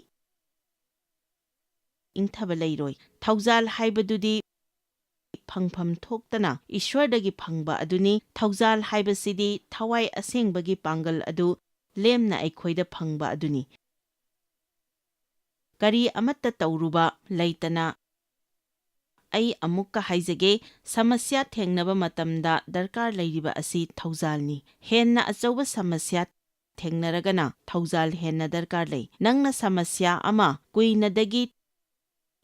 ꯏꯪꯊꯕ ꯂꯩꯔꯣꯏ꯫ ꯊꯧꯖꯥꯜ ꯍꯥꯏꯕꯗꯨꯗꯤ ꯐꯪꯐꯝ ꯊꯣꯛꯇꯅ ꯏꯁ꯭ꯋꯔꯗꯒꯤ ꯐꯪꯕ ꯑꯗꯨꯅꯤ꯫ ꯊꯧꯖꯥꯜ ꯍꯥꯏꯕꯁꯤꯗꯤ ꯊꯋꯥꯏ ꯑꯁꯦꯡꯕꯒꯤ ꯄꯥꯡꯒꯜ ꯑꯗꯨ ꯂꯦꯝꯅ ꯑꯩꯈꯣꯏꯗ ꯐꯪꯕ ꯑꯗꯨꯅꯤ꯫ ꯀꯔꯤ ꯑꯃꯠꯇ ꯇꯧꯔꯨꯕ ꯂꯩꯇꯅ, ꯑꯩ ꯑꯃꯨꯛꯀ ꯍꯥꯏꯖꯒꯦ, ꯁꯃꯁ꯭ꯌꯥ ꯊꯦꯡꯅꯕ ꯃꯇꯝꯗ ꯗꯔꯀꯥꯔ ꯂꯩꯔꯤꯕ ꯑꯁꯤ ꯊꯧꯖꯥꯜꯅꯤ꯫ ꯍꯦꯟꯅ ꯑꯆꯧꯕ ꯁꯃꯁ꯭ꯌꯥ ꯊꯦꯡꯅꯔꯒꯅ ꯊꯧꯖꯥꯜ ꯍꯦꯟꯅ ꯗꯔꯀꯥꯔ ꯂꯩ꯫ ꯅꯪꯅ ꯁꯃꯁ꯭ꯌꯥ ꯑꯃ ꯀꯨꯏꯅꯗꯒꯤ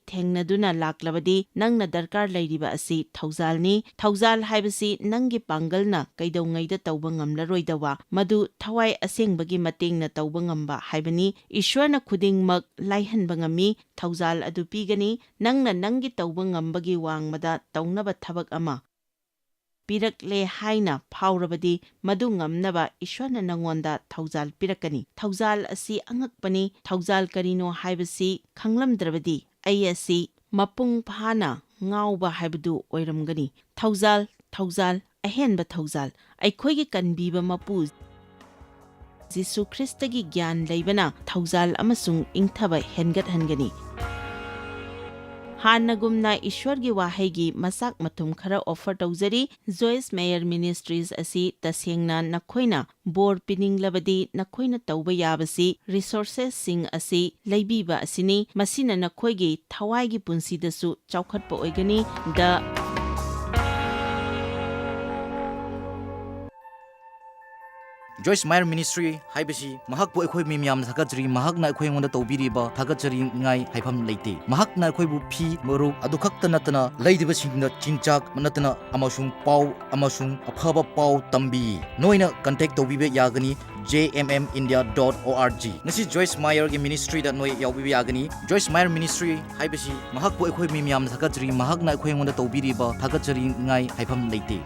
ꯊꯦꯡꯅꯗꯨꯅ ꯂꯥꯛꯂꯕꯗꯤ, ꯅꯪꯅ ꯗꯔꯀꯥꯔ ꯂꯩꯔꯤꯕ ꯑꯁꯤ ꯊꯧꯖꯥꯜꯅꯤ꯫ ꯊꯧꯖꯥꯜ ꯍꯥꯏꯕꯁꯤ ꯅꯪꯒꯤ ꯄꯥꯡꯒꯜꯅ ꯀꯩꯗꯧꯉꯩꯗ ꯇꯧꯕ ꯉꯝꯂꯔꯣꯏꯗꯕ, ꯃꯗꯨ ꯊꯋꯥꯏ ꯑꯁꯦꯡꯕꯒꯤ ꯃꯇꯦꯡꯅ ꯇꯧꯕ ꯉꯝꯕ ꯍꯥꯏꯕꯅꯤ꯫ ꯏꯁ꯭ꯋꯔꯅ ꯈꯨꯗꯤꯡꯃꯛ ꯂꯥꯏꯍꯟꯕ ꯉꯝꯃꯤ꯫ ꯊꯧꯖꯥꯜ ꯑꯗꯨ ꯄꯤꯒꯅꯤ꯫ ꯅꯪꯅ ꯅꯪꯒꯤ ꯇꯧꯕ ꯉꯝꯕꯒꯤ ꯋꯥꯡꯃꯗ ꯇꯧꯅꯕ ꯊꯕꯛ ꯑꯃ ꯄꯤꯔꯛꯂꯦ ꯍꯥꯏꯅ ꯐꯥꯎꯔꯕꯗꯤ, ꯃꯗꯨ ꯉꯝꯅꯕ ꯏꯁ꯭ꯋꯔꯅ ꯅꯉꯣꯟꯗ ꯊꯧꯖꯥꯜ ꯄꯤꯔꯛꯀꯅꯤ꯫ ꯊꯧꯖꯥꯜ ꯑꯁꯤ ꯑꯉꯛꯄꯅꯤ꯫ ꯊꯧꯖꯥꯜ ꯀꯔꯤꯅꯣ ꯍꯥꯏꯕꯁꯤ ꯈꯪꯂꯝꯗ꯭ꯔꯕꯗꯤ, ꯑꯩ ꯑꯁꯤ ꯃꯄꯨꯡ ꯐꯥꯅ ꯉꯥꯎꯕ ꯍꯥꯏꯕꯗꯨ ꯑꯣꯏꯔꯝꯒꯅꯤ꯫ ꯊꯧꯖꯥꯜ, ꯊꯧꯖꯥꯜ, ꯑꯍꯦꯟꯕ ꯊꯧꯖꯥꯜ꯫ ꯑꯩꯈꯣꯏꯒꯤ ꯀꯟꯕꯤꯕ ꯃꯄꯨ ꯖꯤꯁꯨ ꯈ꯭ꯔꯤꯁꯇꯒꯤ ꯒ꯭ꯌꯥꯟ ꯂꯩꯕꯅ ꯊꯧꯖꯥꯜ ꯑꯃꯁꯨꯡ ꯏꯪꯊꯕ ꯍꯦꯟꯒꯠꯍꯟꯒꯅꯤ꯫ ꯍꯥꯟꯅꯒꯨꯝꯅ ꯏꯁ꯭ꯋꯔꯒꯤ ꯋꯥꯍꯩꯒꯤ ꯃꯆꯥꯛ ꯃꯊꯨꯝ ꯈꯔ offer ꯇꯧꯖꯔꯤ꯫ Joyce Meyer Ministries ꯑꯁꯤ ꯇꯁꯦꯡꯅ ꯅꯈꯣꯏꯅ ꯕꯣꯔ ꯄꯤꯅꯤꯡꯂꯕꯗꯤ, ꯅꯈꯣꯏꯅ ꯇꯧꯕ ꯌꯥꯕꯁꯤ resourcesꯁꯤꯡ ꯑꯁꯤ ꯂꯩꯕꯤꯕ ꯑꯁꯤꯅꯤ꯫ ꯃꯁꯤꯅ ꯅꯈꯣꯏꯒꯤ ꯊꯋꯥꯏꯒꯤ ꯄꯨꯟꯁꯤꯗꯁꯨ ꯆꯥꯎꯈꯠꯄ ꯑꯣꯏꯒꯅꯤ꯫ The Joyce Meyer Ministry ꯍꯥꯏꯕꯁꯤ ꯃꯍꯥꯛꯄꯨ ꯑꯩꯈꯣꯏ ꯃꯤ ꯃꯌꯥꯝꯅ ꯊꯥꯒꯠꯆꯔꯤ꯫ ꯃꯍꯥꯛꯅ ꯑꯩꯈꯣꯏ ꯑꯩꯉꯣꯟꯗ ꯇꯧꯕꯤꯔꯤꯕ ꯊꯥꯒꯠꯆꯔꯤꯉꯥꯏ ꯍꯥꯏꯐꯝ ꯂꯩꯇꯦ꯫ ꯃꯍꯥꯛꯅ ꯑꯩꯈꯣꯏꯕꯨ ꯐꯤ, ꯃꯔꯨꯞ ꯑꯗꯨ ꯈꯛꯇ ꯅꯠꯇꯅ ꯂꯩꯔꯤꯕꯁꯤꯡꯗ ꯆꯤꯟꯖꯥꯛ ꯅꯠꯇꯅ ꯑꯃꯁꯨꯡ ꯄꯥꯎ ꯑꯃꯁꯨꯡ ꯑꯐꯕ ꯄꯥꯎ ꯇꯝꯕꯤ꯫ ꯅꯣꯏꯅ contact ꯇꯧꯕꯤꯕ ꯌꯥꯒꯅꯤ J M M India dot O R G꯫ ꯉꯁꯤ Joyce Meyer ꯒꯤ ministry ꯗ ꯅꯣꯏ ꯌꯥꯎꯕꯤꯕ ꯌꯥꯒꯅꯤ꯫ Joyce Meyer Ministry ꯍꯥꯏꯕꯁꯤ ꯃꯍꯥꯛꯄꯨ ꯑꯩꯈꯣꯏ ꯃꯤ ꯃꯌꯥꯝꯅ ꯊꯥꯒꯠꯆꯔꯤ꯫ ꯃꯍꯥꯛꯅ ꯑꯩꯈꯣꯏ ꯑꯩꯉꯣꯟꯗ ꯇꯧꯕꯤꯔꯤꯕ ꯊꯥꯒꯠꯆꯔꯤꯉꯥꯏ ꯍꯥꯏꯐꯝ ꯂꯩꯇꯦ꯫